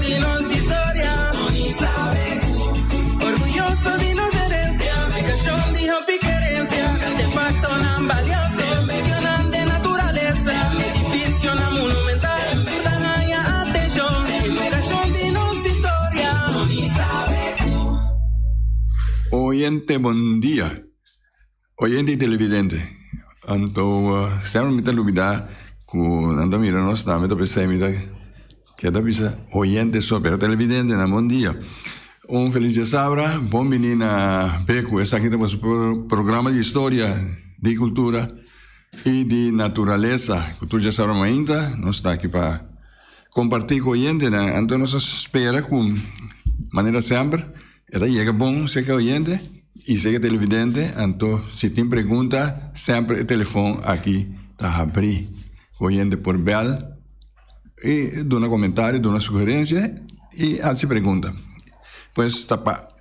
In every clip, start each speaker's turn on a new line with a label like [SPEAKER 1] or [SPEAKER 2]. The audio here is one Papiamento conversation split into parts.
[SPEAKER 1] di nos historia. Orguyoso di nos herencia, Edukashon di hopi kerencia, Artefaktonan balioso, medionan den naturalesa, Edifisionan monumental, tur ta haña atenshon, Edukashon di nos historia.
[SPEAKER 2] Oyente bon dia. Oyente y televidente. Anto semper mi ta lubida cu nan ta mira nos tambe ta pensai mi ta keda bisa oyente so pero televidentenan bon dia. Un feliz dia sabra bon bini na Becu esaki ta boso programa di historia di cultura y di naturalesa cu tur diasabra mainta nos ta aki pa comparti cu oyentenan anto nos ta spera cu manera semper E ta yega bon serka oyente i serka televidente, anto si tin pregunta semper e telefon aki ta habrí. Oyente por bèl i duna komentario, duna sugerensia i hasi pregunta. Pues ta pa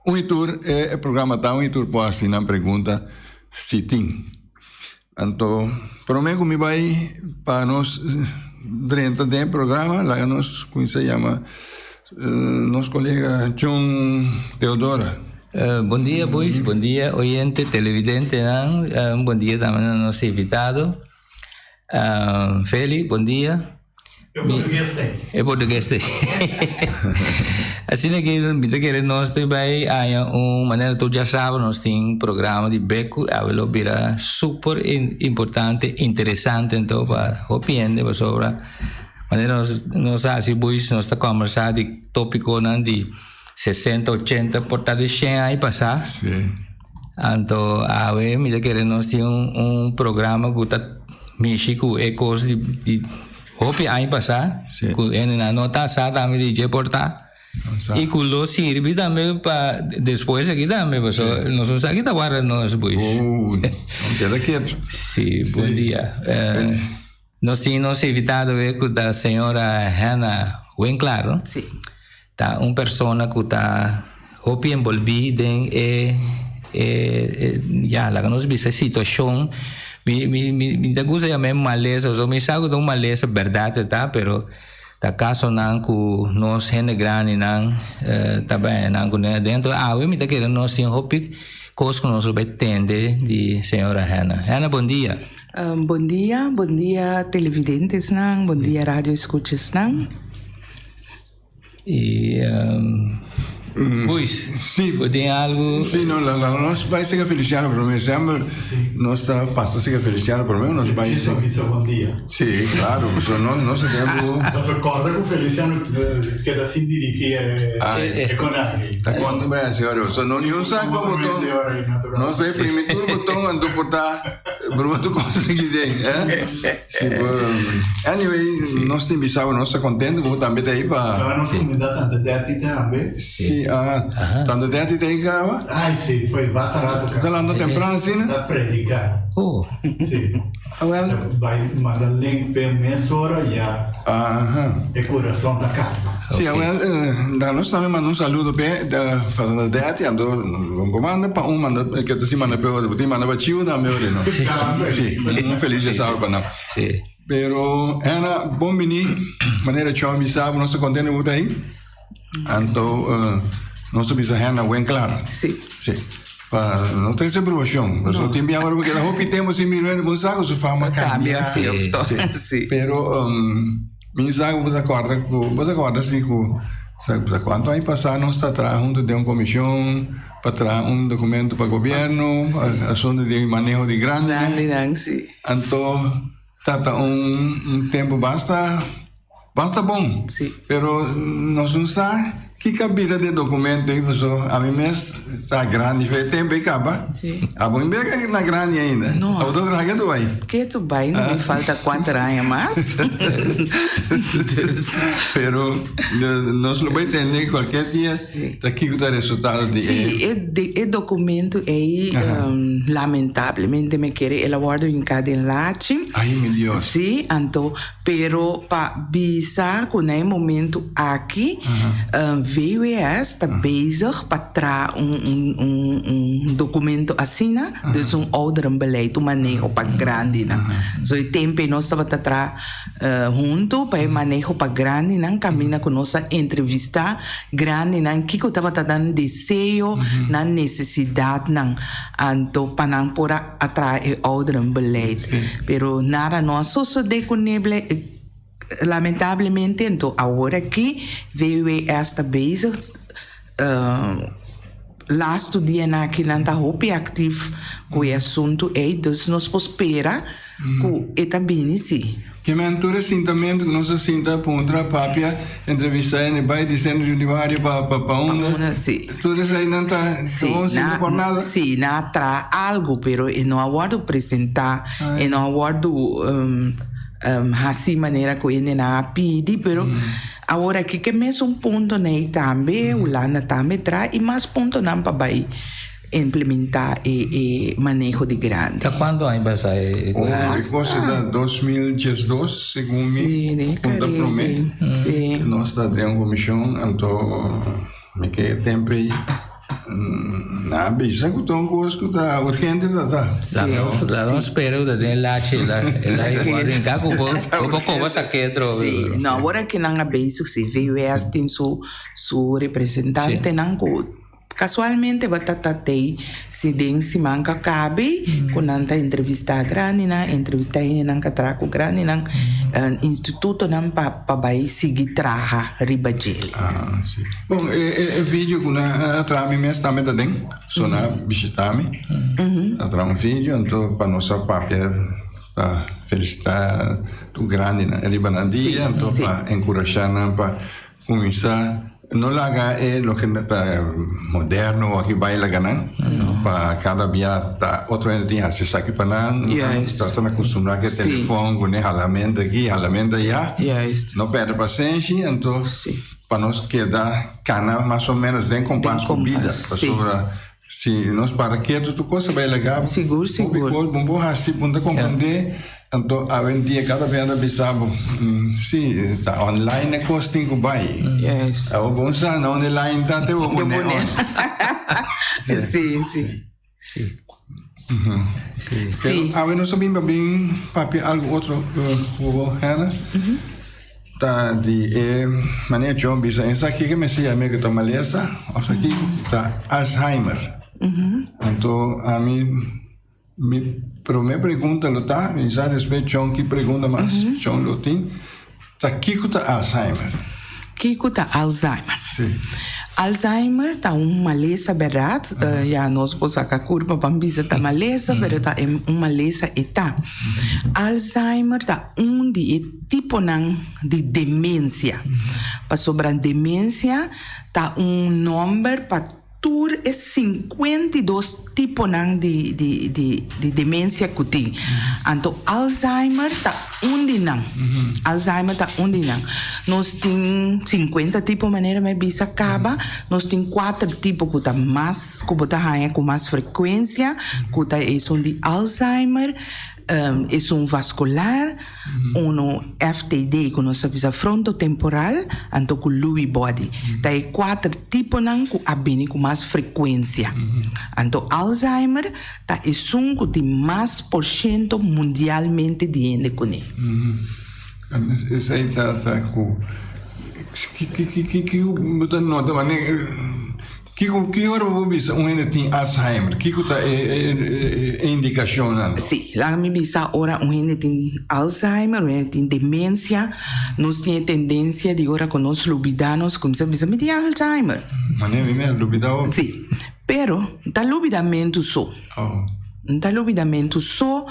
[SPEAKER 2] un i tur e programa ta un i tur por hasi nan pregunta si tin. Anto prome ku mi bai pa nos drenta den e programa laga nos kuminsá yama nos kolega John Teodora.
[SPEAKER 3] Bon dia boys, bon dia oyente, televidentenan, un bon dia tambe na nos invitado. Feli, bon dia.
[SPEAKER 4] E portugues ta ei.
[SPEAKER 3] E portugues ta ei. Asina ki mi ta kere nos ta bai haña un manera tur djasabra nos tin programa di Beku awe lo bira super importante, interesante anto pa hopi hende pasobra manera nos nos a hasi buis nos ta kombersá di topikonan di sesenta, ochenta por ta di shen aña pasá. Anto awe mi ta kere nos tin un programa ku ta mishi ku e kos di di hopi aña pasá ku hendenan no ta sa tambe di dje por ta i ku lo sirbi tambe pa despues aki tambe pasobra nos no sa ki ta warda nos pues.
[SPEAKER 2] Keda ketu.
[SPEAKER 3] Si, bon dia. Nos tin nos invitado awe ku ta señora Hannah Winklaar. Ta un persona ku ta hopi enbolbí den e e ya laga nos bisa e situashon mi mi mi ta gusta yam'é malesa pasobra mi sa ku ta un malesa bèrdat e ta pero ta kasonan ku nos hende grandinan ta bai nan kuné adentro awe mi ta kere nos tin hopi kos ku nos lo bai tende di señora Hannah. Hannah bon dia.
[SPEAKER 5] Bon dia, bon dia televidentesnan, bon dia radio escuchasnan.
[SPEAKER 3] Y Buis,
[SPEAKER 2] Sí.
[SPEAKER 3] bo tin algo?
[SPEAKER 2] Sí, no, la, la, nos bai sega Feliciano prome. Semper nos ta pasa sega Feliciano prome, nos bai.
[SPEAKER 4] Bisa, bisa bon dia.
[SPEAKER 2] Sí, claro, so no, no se tempo.
[SPEAKER 4] Paso corda cu Feliciano keda sin dirigi e,
[SPEAKER 2] Ay.
[SPEAKER 4] e Conagri.
[SPEAKER 2] Ta cuanto bem, señor. So no ni un saco botón. No sé, primi tur botón anto por ta. Bro, tu conseguí de, eh? Sí, anyway, nos tin bisao, nos ta contento ku tambe ta ahí pa.
[SPEAKER 4] Claro, nos comunidad Tante Derty tambe.
[SPEAKER 2] Sí, ah, Tante Derty ta ahí caba?
[SPEAKER 4] Ay, sí, foi basta rato
[SPEAKER 2] Ta lanta temprano así, no?
[SPEAKER 4] Ta predica.
[SPEAKER 3] Oh.
[SPEAKER 4] Sí.
[SPEAKER 2] Ah, well.
[SPEAKER 4] Bai manda link pe mesora ya.
[SPEAKER 2] Aha.
[SPEAKER 4] E corazón ta calma.
[SPEAKER 2] Sí, ah, well, da nos tambe manda un saludo pe pa Tante Derty, anto bo manda pa un manda, ke ta si manda pe otro, bo tin manda pa Chivo tambe ora, no? Sí, un feliz dia sábado pa nan.
[SPEAKER 3] Sí.
[SPEAKER 2] Pero Hannah, bon bini, manera Chon bisa bo, nos ta contento bo ta ahí. Anto nos ta bisa Hannah wen klar.
[SPEAKER 5] Sí.
[SPEAKER 2] Sí. Pa no trese bruacion. Pasobra tin bia ora bo keda hopi tempo sin mira hende, bo sa ku su fama
[SPEAKER 5] Cambia,
[SPEAKER 2] cambia.
[SPEAKER 5] sí, of to. Sí.
[SPEAKER 2] Pero mi sa ku bo ta corda ku, bo ta corda si ku sa cuanto aña pasa nos ta traha hunto den un comision pa traha un documento pa gobierno, asunto di maneho di grandinan.
[SPEAKER 5] Grandinan, sí.
[SPEAKER 2] Anto ta ta un un tempo basta basta bon.
[SPEAKER 5] Sí.
[SPEAKER 2] Pero nos no sa kiko a bira di e documento ei paso ami mes ta grandi fe e tempo ei caba.
[SPEAKER 5] Sí.
[SPEAKER 2] Abo no bira na grandi ainda.
[SPEAKER 5] No.
[SPEAKER 2] Abo ta traha ketu bai.
[SPEAKER 5] Ketu bai, no mi falta cuater aña mas. Dus.
[SPEAKER 2] Pero nos lo bai tende cualkier dia
[SPEAKER 5] Sí.
[SPEAKER 2] ta kiko ta resultado di e.
[SPEAKER 5] Sí, e e documento ei lamentablemente mi kere el a wordo hinca den lachi.
[SPEAKER 2] Ay mi Dios.
[SPEAKER 5] Sí, anto pero pa bisa cu na e momento aki. VWS ta bezig pa traha un un un un documento asina, dus un ouderenbeleid, un maneho pa grandinan. So e tempo ei nos tabata traha hunto pa e maneho pa grandinan, caminda cu nos a entrevista grandinan kico tabata nan deseo, nan necesidadnan, anto pa nan por a traha e ouderenbeleid. Pero nada no a sosode cu neble. Lamentablemente anto awor aki VWS ta bezig lastu dianan aki nan ta hopi actief cu e asunto ey dus nos por spera cu e ta bini si.
[SPEAKER 2] Ke men tur e sintamento ku nos a sinta puntra, papia, entrevista hende bai di sentro di bario pa pa pa unda tur esei nan ta gewoon sinta por nada.
[SPEAKER 5] Si, nan a traha algo pero e no a wordo presenta, e no a wordo Hasi manera ku hendenan a pidi, pero awor aki ke mesun puntonan ei tambe Hulanda tambe traha i mas puntonan pa bai implementá e e maneho di grandi.
[SPEAKER 3] Ta kuantu aña pasa e
[SPEAKER 2] Oh, e kos e ta 2012 segun mi punta promé nos ta den un komishon anto mi ke tempu ei. Nan a bisa ku ta un kos ku ta urgente ta ta.
[SPEAKER 3] La nos spera ku ta den lachi el a igual rinka ku bo bo koba sak'é atrobe.
[SPEAKER 5] Sí, no awor aki nan a bezig sí, VWS tin su su representantenan ku kasualmente bo ta ta tei si den siman ku a kabe ku nan ta entrevistá grandinan, entrevistá hendenan ku a traha ku grandinan, institutonan pa pa bai sigui traha riba djele.
[SPEAKER 2] Ah, sí. Bon, e, e, e video ku nan a traha mi mes tambe ta den. So nan a bishita mi. A traha un video, anto pa nos a papia pa felisitá tur grandinan riba nan dia, anto pa enkurashá nan pa kuminsá no laga e loke ta moderno aki bai laga nan, pa kada bia ta otro hende tin hasi esaki pa nan, nan ta ta akustumbrá ku e telefòn ku ne halamento aki, halamento ayá, no pèrdè pasenshi, anto pa nos keda kana mas o ménos den kompas ku bida, pasobra si nos para ketu tur kos ta bai laga bo, hopi kos bo por hasi, bo no ta komprendé, anto awendia kada bia ta bisa bo, si ta online e kos tin ku bai, awor bo no sa na unda e line ta te bo pone on.
[SPEAKER 3] Sí.
[SPEAKER 2] Sí. Pero awe nos a bin pa bin papia algo otro ku bo, Hannah. Ta di e manera John bisa, en sa kiko mester yama ku ta malesa of sa kiko ta Alzheimer. Anto ami mi prome pregunta lo ta, mi sa despues John ki pregunta mas John lo tin, ta kiko ta Alzheimer?
[SPEAKER 5] Kiko ta Alzheimer?
[SPEAKER 2] Sí.
[SPEAKER 5] Alzheimer ta un malesa bèrdat, ya nos por saka kurpa pa bisa ta malesa, pero ta un malesa e ta. Alzheimer ta un di e tiponan di demensia, pasobra demensia ta un nòmber pa tur e 52 tiponan di di di di demensia ku tin. Anto Alzheimer ta un di nan. Alzheimer ta un di nan. Nos tin 50 tipo manera mi a bisa kaba. Nos tin kuater tipo ku ta mas ku bo ta haña ku mas frekuensia ku ta esun di Alzheimer, esun vascular, Uno FTD ku nos ta bisa frontotemporal anto ku Lewy body. Ta e kuater tiponan ku a bini ku mas frekuensia. Anto Alzheimer ta esun ku tin mas porshento mundialmente di hende kuné.
[SPEAKER 2] Esei ta ta ku ki ki ki ki bo ta nota wanneer Kiko ki ora bo bisa un hende tin Alzheimer? Kiko ta e e indikashonnan?
[SPEAKER 5] Sí, laga mi bisa ora un hende tin Alzheimer, un hende tin demensia, nos tin e tendensia di ora ku nos lubidá nos kuminsá bisa mi tin Alzheimer.
[SPEAKER 2] Manera mi mes lubidá hopi.
[SPEAKER 5] Sí, pero ta lubidamentu so.
[SPEAKER 2] Oh.
[SPEAKER 5] Ta lubidamentu so,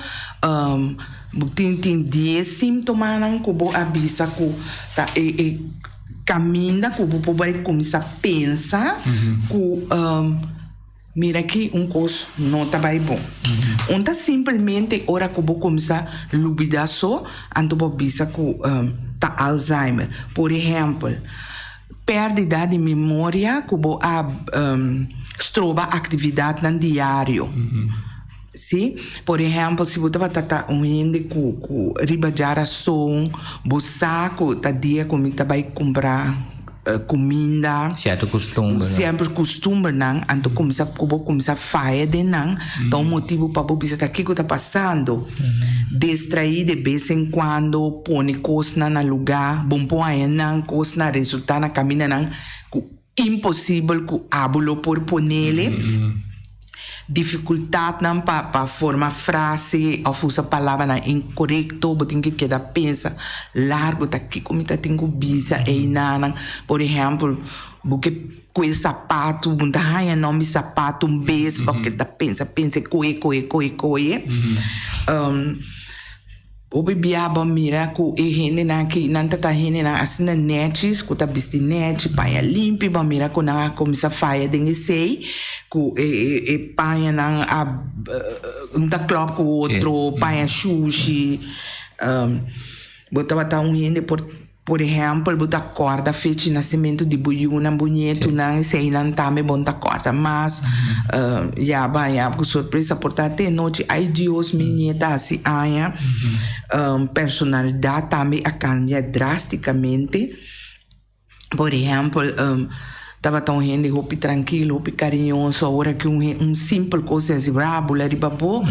[SPEAKER 5] bo tin tin dies símtomanan ku bo a bisa ku ta e e. Caminda cu bo por bay cuminsa pensa cu mira aki un cos no ta bay bon. Un ta simpelmente ora cu bo cuminsa lubida so, anto bo bisa cu ta Alzheimer. Por ehempel, perdida di memoria cu bo a stroba actividadnan diario. Sí, por ehèmpel si bo tabata ta un hende ku ku riba djarason, bo sa ku ta dia ku mi ta bai kumpra. Kuminda.
[SPEAKER 3] Sierto kustumbernan.
[SPEAKER 5] Sierto kustumbernan, anto kuminsá ku bo kuminsá faya den nan, ta un motibu pa bo bisa ta kiko ta pasando. Distraí de bes en kuando, pone kosnan na lugá, bo por haña nan kosnan resultá na kamindanan ku imposibel ku abo lo por ponele. Difikultatnan pa pa forma frase òf usa palabranan inkorekto, bo tin ke keda pensa largu ta kiko mi ta tin ku bisa einanan. Por ehèmpel, bo ke kue sapatu, bo no ta haña nòmber di sapatu un bes, bo keda pensa pensa e koe koe koe koe. Hopi bia bo mira ku e hendenan aki, nan ta ta hendenan asina nèchis, ku ta bisti nèchi, paña limpi, bo mira ku nan a kuminsá faya den esei, ku e e pañanan a no ta klòp ku otro, paña shushi. Bo tabata un hende por. Por ehèmpel, bo ta kòrda fecha di nasementu di bo yunan, bo nietunan, eseinan tambe bo no ta kòrda mas. Ya baña ku sorpresa por ta te nochi, ay Dios, mi nieta hasi aña. Personalidat tambe a kambia drástikamente. Por ehèmpel, tabata un hende hopi trankil, hopi kariñoso, awor aki un simpel kos a hasi bula riba bo,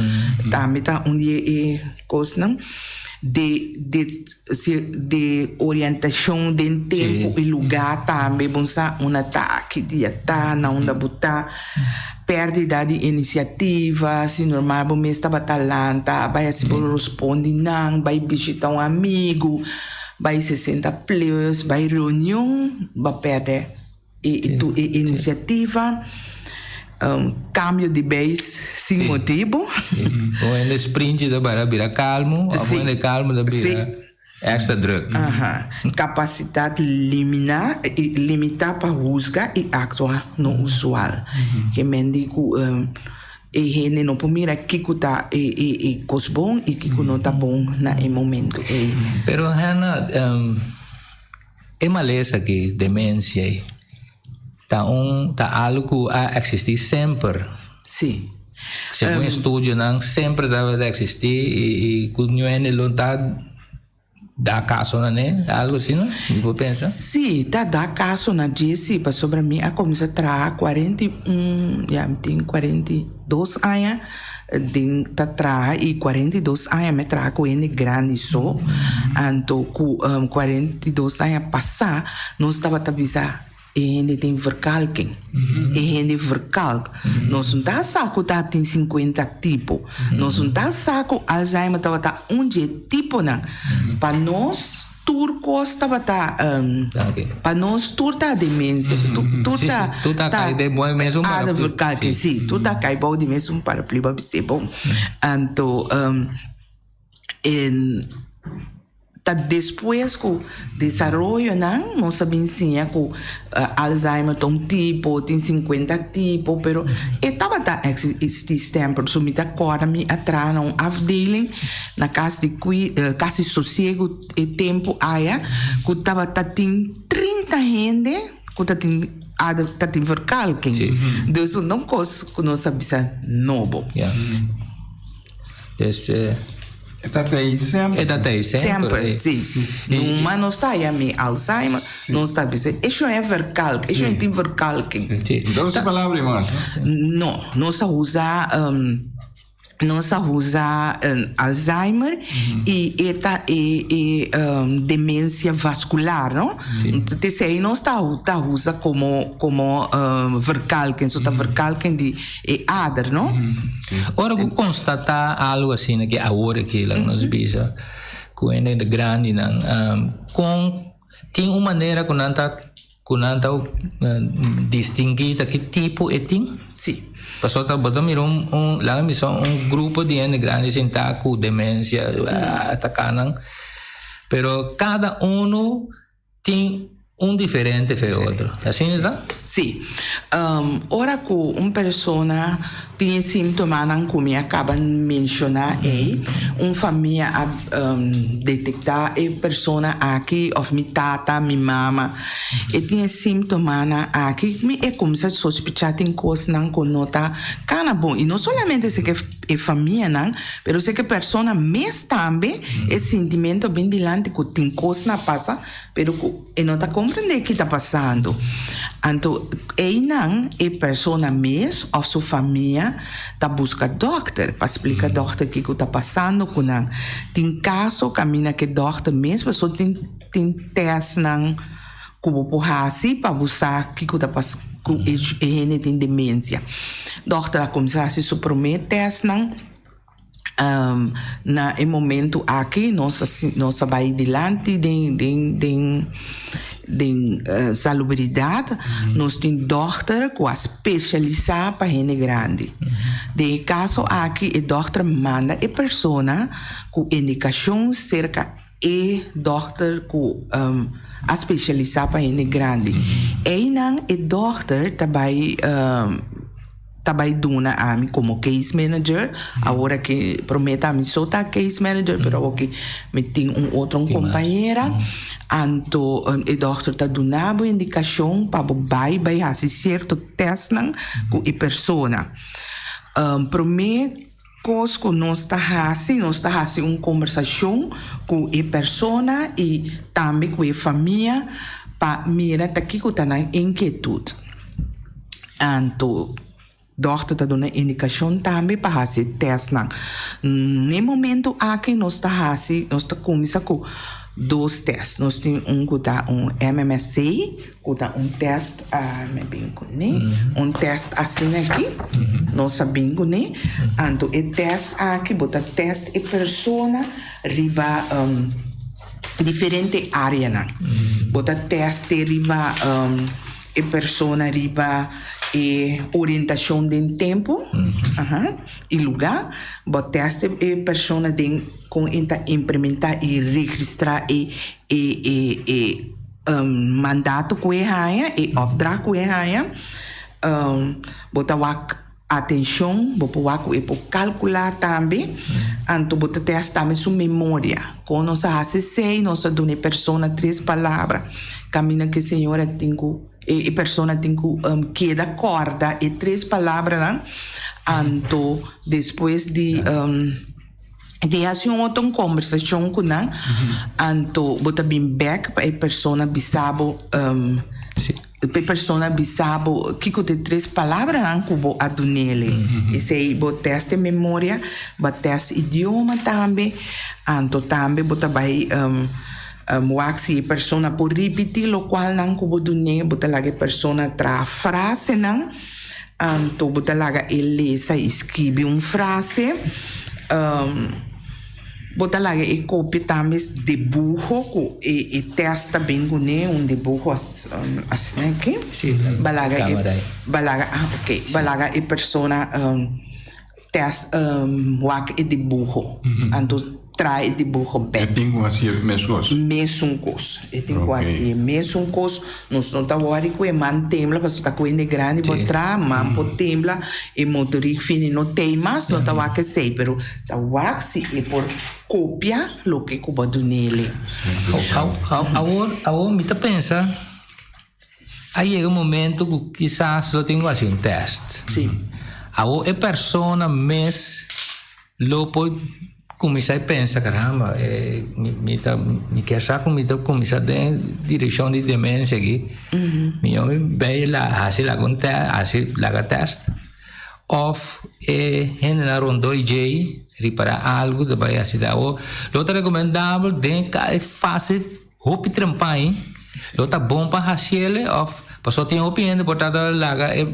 [SPEAKER 5] tambe ta un di e kosnan. De de de orientashon den tempu i lugá tambe bo sa unda ta aki dia ta, na unda bo ta. Pèrdida di inisiativa, si normal bo mes tabata lanta, bai hasi bo rospondi nan, bai bishita un amigu, bai sesenta plus, bai reunion, bo a pèrdè e tur e inisiativa. Kambio di beis sin motibu.
[SPEAKER 3] Un hende sprinchi ta bara bira kalmu, òf un hende kalmu ta bira èkstra drùk.
[SPEAKER 5] Kapasidat limina, limitá pa husga i aktua no usual. Ke men di ku e hende no por mira kiko ta e kos bon i kiko no ta bon na e momento ei.
[SPEAKER 3] Pero Hannah, e malesa aki, demensia ei, ta un ta algu ku a eksistí semper.
[SPEAKER 5] Sí.
[SPEAKER 3] Segun estudionan semper tabata eksistí i i ku niun hende lo ta da kaso na ne, algu asina, mi por pensa?
[SPEAKER 5] Sí, ta da kaso na dje sí, pasobra mi a kuminsá traha 41, ya mi tin 42 aña den ta traha i 42 aña mi a traha ku hende grandi so, anto ku 42 aña pasá nos tabata bisa e hende tin verkalking, e hende verkalk. Nos no ta sa ku ta tin 50 tipo, nos no ta sa ku Alzheimer tabata un dje tiponan. Pa nos tur kos tabata, pa nos tur ta demensia, tur ta
[SPEAKER 3] Tur ta kai den bo mesun paraplu.
[SPEAKER 5] Verkalking, si, tur ta kai bou di mesun paraplu, bo a bis'é bon. Anto en. Ta despues ku desaroyonan nos a bin siña ku Alzheimer ta un tipo, tin sinkuenta tipo, pero e tabata eksistí semper. So mi ta kòrda mi a traha na un afdeling na kas di kas di sosiegu e tempu aya ku tabata tin 30 hende ku ta tin ta tin verkalking. Dus un kos ku nos a bisa nobo.
[SPEAKER 3] Dus
[SPEAKER 2] E ta tei semper.
[SPEAKER 3] E ta tei semper.
[SPEAKER 5] Semper, si. Numa nos ta yam'é Alzheimer, nos ta bisa e shon e verkalk, e shon tin verkalking.
[SPEAKER 3] Si.
[SPEAKER 2] No ta usa palabra ei mas,
[SPEAKER 5] no? No, nos a usa, nos a usa Alzheimer i e ta e e demensia vaskular, no? T'esei nos ta ta usa komo komo verkalking, so ta verkalking di E ader, no?
[SPEAKER 3] Ora ku konstatá algu asina ki awor aki laga nos bisa ku hende grandinan, kon tin un manera ku nan ta ku nan ta distinguí ta ki tipo e tin?
[SPEAKER 5] Sí.
[SPEAKER 3] Pasobra bo ta mira un un laga mi bisa un grupo di hende grandi sintá ku demensia ataká nan, pero kada unu tin un diferente fe otro. Asina ta?
[SPEAKER 5] Sí. Si. Ora ku un persona tin e síntomanan ku mi a kaba menshoná ei, un famia a detektá e persona aki òf mi tata, mi mama, e tin e síntomanan aki, mi e kuminsá sospechá tin kosnan ku no ta kana bon. I no solamente esei ke e famianan, pero esei ke persona mes tambe e sintimentu a bin dilanti ku tin kosnan a pasa, pero ku e no ta comprende ki ta pasando. Anto eynan e persona mes of su famia ta busca dokter pa splica dokter kico ta pasando cu nan. Tin caso caminda cu e dokter mes pasobra tin tin testnan cu bo por haci pa bo sa kico ta pas cu e hende tin demencia. Dokter a cuminsa haci su prome testnan. Na e momento aki nos a nos a bai dilanti den den den den salubridad. Nos tin dòkter ku a spesialisá pa hende grandi. Den e kaso aki e dòkter manda e persona ku indikashon serka e dòkter ku a spesialisá pa hende grandi. Einan e dòkter ta bai ta bai duna ami komo case manager. Awor aki promé ta ami so ta case manager, pero awor aki mi tin un otro un kompañera. Anto e dòkter ta duna bo indikashon pa bo bai bai hasi sierto tèstnan ku e persona. Promé kos ku nos ta hasi, nos ta hasi un kombersashon ku e persona i tambe ku e famia pa mira ta kiko ta nan inkietut. Anto dòkter ta duna indikashon tambe pa hasi e tèstnan. N'e momentu aki nos ta hasi, nos ta kuminsá ku dos tèst. Nos tin un ku ta un MMSC, ku ta un tèst, mi a bin kuné, un tèst asina aki, nos a bin kuné. Anto e tèst aki bo ta tèst e persona riba diferente áreanan. Bo ta tèst e riba e persona riba e orientashon den tempu i lugá. Bo tèst e persona den kon e ta implementá i registrá e e e e mandato ku e haña, e opdracht ku e haña. Bo ta wak atenshon, bo por wak ku e por kalkulá tambe. Anto bo ta tèst tambe su memoria. Kon nos a hasi esei? Nos a duna e persona tres palabra kaminda ku e señora tin ku e persona tin ku keda kòrda e tres palabranan. Anto despues di di hasi un otro kombersashon ku nan, anto bo ta bin bèk pa e persona bisa bo pa e persona bisa bo kiko ta e tres palabranan ku bo a dun'el. Esei bo tèst e memoria, bo a tèst idioma tambe, anto tambe bo ta bai wak si e persona por ripití lokualnan ku bo dun'é, bo ta laga e persona traha frasenan. Anto bo ta laga e lesa i skibi un frase. Bo ta laga e kopia tambe debuho ku e tèst ta bin kuné, un debuho asina aki. Bo laga e, bo laga, ah ok, bo laga e persona tèst wak e dibuho. Anto traha e dibuho bèk.
[SPEAKER 2] E tin ku hasi e mes kos.
[SPEAKER 5] Mesun kos. E tin ku hasi e mesun kos. Nos no ta wòri ku e man tembla pasobra ta ku hende grandi por traha, man por tembla, e motorik fini no tei mas, no ta wak esei, pero ta wak si e por kopia loke ku bo dun'ele.
[SPEAKER 3] Awor, awor mi ta pensa a yega un momento ku kisas lo tin ku hasi un tèst.
[SPEAKER 5] Sí.
[SPEAKER 3] Awor e persona mes lo por kuminsá e pensa, caramba, mi mi ta mi kier sa ku mi ta kuminsá den direkshon di demensia aki. Mihó mi bai la hasi laga un tèst, hasi laga tèst. Òf e hendenan rondó i djei ripará algu ta bai hasi. Awor lo ta rekomendabel den e fase Hopi trempain lo ta bon pa haciele of paso tin hopi hende por ta ta laga e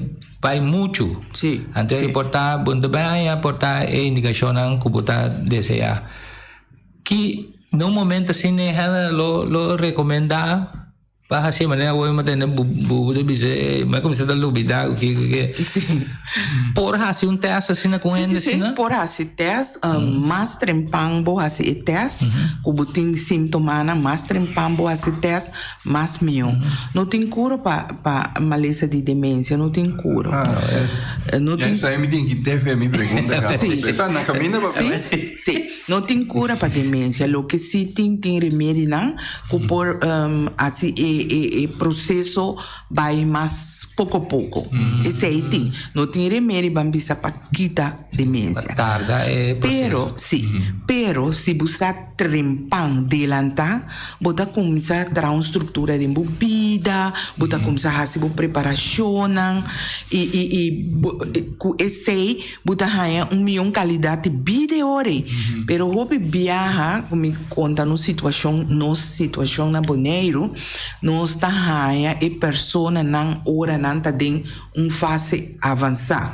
[SPEAKER 3] bai muchu.
[SPEAKER 5] Sí.
[SPEAKER 3] Anto e por ta bo no ta bai haña por ta e indicacionnan cu bo ta desea. Ki na un momento asina e hende lo lo recomenda? Pa haci manera awor mi tende bubu ta bisa e mi a cuminsa ta lubida cu kico ke. Por haci un test asina cu un hende asina?
[SPEAKER 5] Si, si, por haci test. Mas trempan bo haci e test cu bo tin sintomanan, mas trempan bo haci test, mas miho. No tin cura pa pa malesa di demencia, no tin cura.
[SPEAKER 2] No tin. Ya esai mi tin ki tefe mi pregunta caba. E ta na caminda pa.
[SPEAKER 5] Si, si. No tin cura pa demencia. Loke si tin, tin remedinan cu por haci e proceso bay mas poco poco. Esey tin. No tin remedi ban bisa pa kita demencia.
[SPEAKER 3] Pa tarda e proceso.
[SPEAKER 5] Pero, si. Pero si bo sa trempan delanta, bo ta cuminsa traha un structura den bo bida, bo ta cuminsa haci bo preparacionnan y, y, y cu esey Bo ta haña un mion kalidat di bida e ora ei. Pero hopi biaha ku mi konta nos situashon, nos situashon na Boneiru, nos ta haña e personanan ora nan ta den un fase avansá.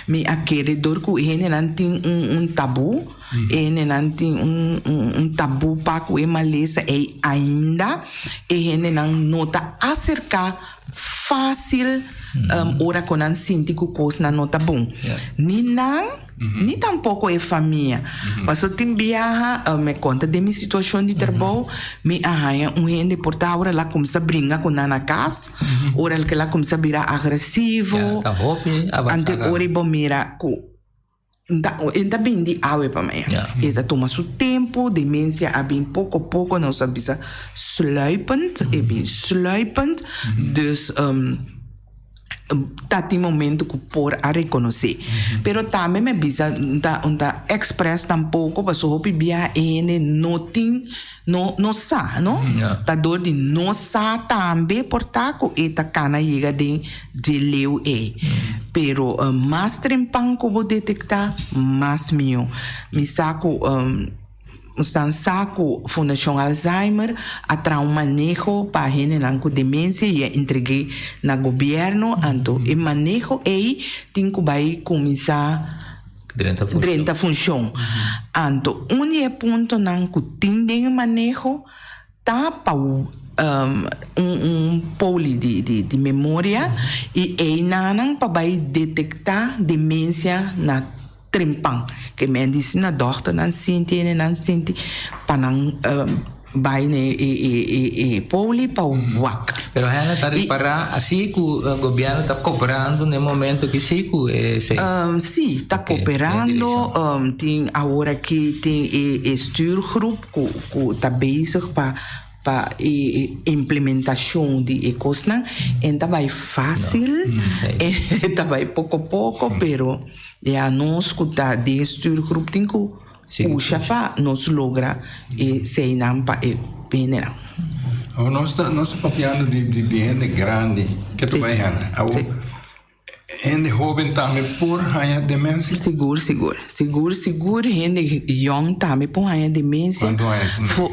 [SPEAKER 5] Mi a kere dor ku e hendenan tin un un tabú, e hendenan tin un un tabú pa ku e malesa ei ainda, e hendenan no ta aserká fácil ora ku nan sinti ku kosnan no ta bon. Ni nan, ni tampoko e famia. Pasobra tin biaha, mi konta den mi situashon di trabou, mi a haña un hende por ta ora el a kuminsá bringa ku nan na kas, ora el a kuminsá bira agresivo. Anto ora bo mira ku. E ta bin di awe pa mañana. E ta tuma su tempu, demencia a bin poco poco, nos a bisa sluipend, e bin sluipend, dus ta tin momento cu por a reconoce. Pero tambe mi a bisa, un ta express tampoco, pasobra hopi bia e hende no tin. No no sa, no? Ta dor di no sa tambe por ta ku e ta kana yega den dje leu ei. Pero mas trempan ku bo detektá, mas mihó. Mi sa ku Stan sa ku Fundashon Alzheimer a traha un maneho pa hendenan ku demensia i a entreg'é na gobièrnu. Anto e maneho ei tin ku bai kuminsá.
[SPEAKER 3] Drenta funshon.
[SPEAKER 5] Drenta funshon. Anto un di e puntonan ku tin den e maneho ta pa un un poli di di di memoria i einanan pa bai detektá demensia na trempan. Ke men di si na dòkternan sinti hendenan sinti pa nan Bai na e poli pa wak.
[SPEAKER 3] Pero hende ta ripará así ku gobièrnu ta koperando na e momento aki sí ku esei?
[SPEAKER 5] Sí, ta koperando. Tin awor aki tin e stuurgroep ku ta bezig pa pa e implementashon di e kosnan. E ta bai fásil, e ta bai poko poko, pero ya nos ku ta den e stuurgroep tin ku Pusha pa nos logra e seinan pa e hendenan.
[SPEAKER 2] Awor nos ta nos ta papiando di di di hende grandi ke ta bai hende. Awor hende hoben tambe por haña demensia?
[SPEAKER 5] Sigur sigur sigur sigur hende yong tambe por haña demensia.
[SPEAKER 2] Kuantu aña esei?
[SPEAKER 5] Fo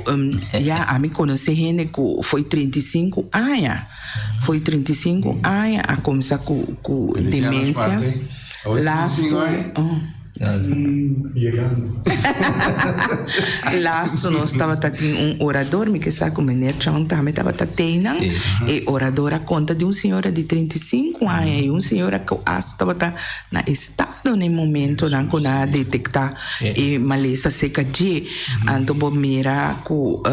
[SPEAKER 5] ya ami konosé hende ku foi 35 aña foi 35 aña a kumsa ku ku demensia. Lastu. Lastu nos tabata tin un orador, mi ke sa ku meneer Chong tambe tabata teinan. E orador a konta di un señora di 35 aña i un señora ku hasta tabata na estado na e momentonan ku nan a detektá e malesa seka dje. Anto bo mira ku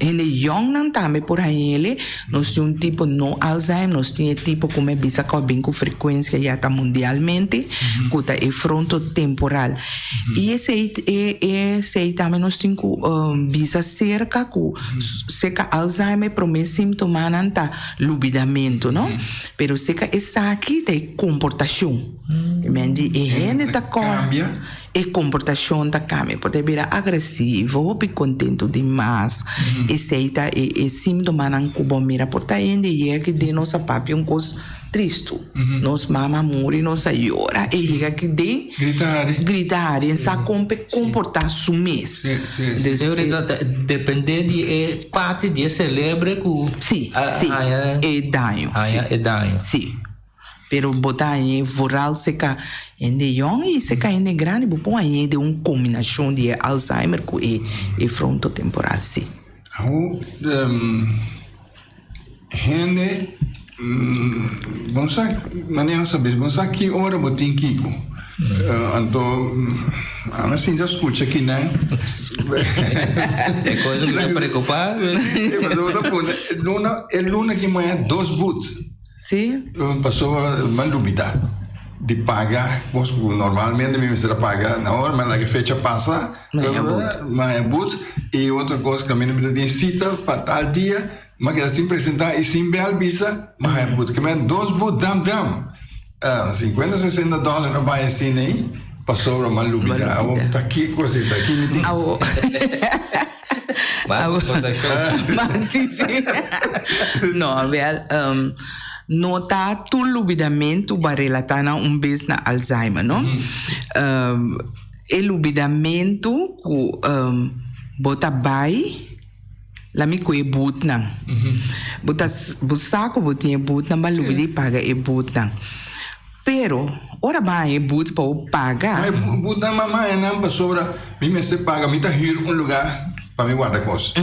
[SPEAKER 5] hende yòngnan tambe por hañ'el. Nos tin un tipo no Alzheimer, nos tin e tipo ku mi a bisa ku a bin ku frekuensia ya ta mundialmente, ku ta e frontotemporal. I esei e esei tambe nos tin ku bisa serka ku serka Alzheimer e promé símtomanan ta lubidamentu, no? Pero serka esaki ta e komportashon. Men di e hende ta kòrda. E komportashon ta kambia, por ta e bira agresivo, hopi kontentu dimas. Esei ta e e símtomanan ku bo mira. Por ta hende yega aki den nos a papia un kos tristu. Nos mama a muri, nos a yora, e yega aki den.
[SPEAKER 2] Grita hari.
[SPEAKER 5] Grita hari, en sa kon p'e komportá su mes.
[SPEAKER 3] Dus e. Ta dependé di e parti di e selebre ku a haña.
[SPEAKER 5] E daño.
[SPEAKER 3] Haña e daño.
[SPEAKER 5] Sí. Pero bo ta hañ'é vooral seka hende yòn i seka hende grandi bo por hañ'é den un kombinashon di e Alzheimer ku e e frontotemporal, sí.
[SPEAKER 2] Hoe Hende, bo sa, manera nos ta bisa, bo sa ki ora bo tin kiko. Anto, ami a sinta skucha kinan.
[SPEAKER 3] E cosa ku ta preocupa.
[SPEAKER 2] Pasobra bo ta pone luna, e luna ki maña dos but.
[SPEAKER 5] Si.
[SPEAKER 2] Pasobra mi a lubida di paga kos ku normalmente mi mester a paga na ora, mi a laga e fecha pasa.
[SPEAKER 5] Maña but.
[SPEAKER 2] Maña but. I otro kos kaminda mi ta tin sita pa tal dia. M'a keda sin presentá i sin bèl bisa, m'a haña but. Ke men dos but dam dam. Sinkuenta sesenta dòler no bai asina ei, pasobra m'a lubidá. Awor ta kiko si ta ki mi tin.
[SPEAKER 5] Awor. Si si. No, wèl, no ta tur lubidamentu bo a relatá nan un bes na Alzheimer, no. E lubidamentu ku bo ta bai. La mi ku e butnan. Bo ta bo sa ku bo tin e butnan ba lubida di paga e butnan. Pero ora bo haña e but pa bo paga.
[SPEAKER 2] Ma e butnan mama haña nan pasobra mi mester paga mi ta hür un lugar pa mi warda kos.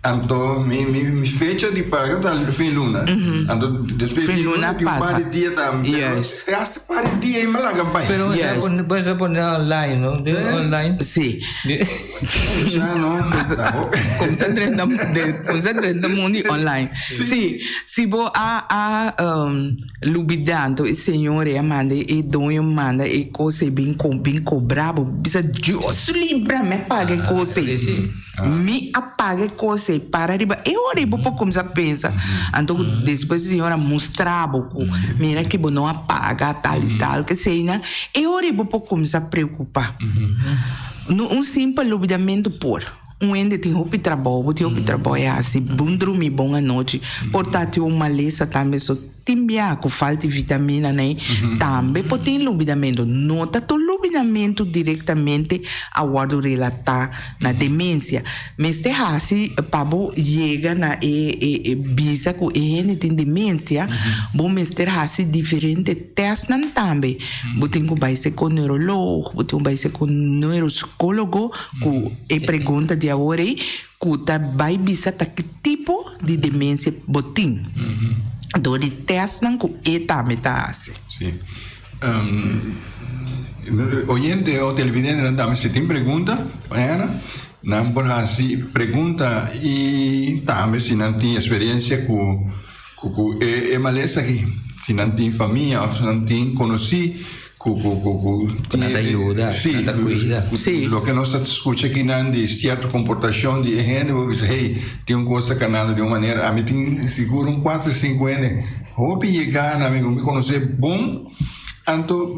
[SPEAKER 2] Anto mi mi mi fecha di paga ta fin luna. Anto despues fin luna tin un par di dia tambe. Pero e hasta par di dia ei mi a laga bai.
[SPEAKER 3] Pero bo sa pone online no? Online.
[SPEAKER 5] Si. Concentra mundo online. Si, si bo a a um, lubida anto e señor e a manda e doño manda e cosa e bin co bin cobra bo bisa Dios libra me paga e cosa e. Mi a paga e cosa e para riba e ora e bo por cuminsa pensa. Anto despues e señor a mustra bo cu mira ki bo no a paga tal y tal keseynan e ora e bo por cuminsa preocupa. No un simpel lubidamentu por. Un hende tin hopi trabou, bo tin hopi trabou e hasi, bon drumi bon anochi, por ta tin un malesa tambe, so tin bia ku falta di vitamina nei, tambe por tin lubidamentu. No ta tur lubidamentu direktamente a wòrdu relatá na demensia. Mester hasi pa bo yega na e e bisa ku e hende tin demensia, bo mester hasi diferente tèstnan tambe. Bo tin ku bai se ku neuroloog, bo tin ku bai se ku neuropsicólogo ku e pregunta di awor ei ku ta bai bisa ta ki tipo di demensia bo tin dor di tèstnan ku e tambe ta hasi.
[SPEAKER 2] Sí. Oyente o televidentenan tambe si tin pregunta pa Ana, nan por hasi pregunta i tambe si nan tin eksperensia ku Ku ku e e malesa aki, si nan tin famia of si nan tin konosí ku ku ku ku
[SPEAKER 3] Ku nan ta yuda, ku nan ta kuida.
[SPEAKER 2] Si. Loke nos ta skucha akinan di sierto komportashon di e hende, bo bisa, hey, tin un kos ta kanando di un manera. Ami tin sigur un kuater sinku hende hopi yega na mi ku mi konosé bon, anto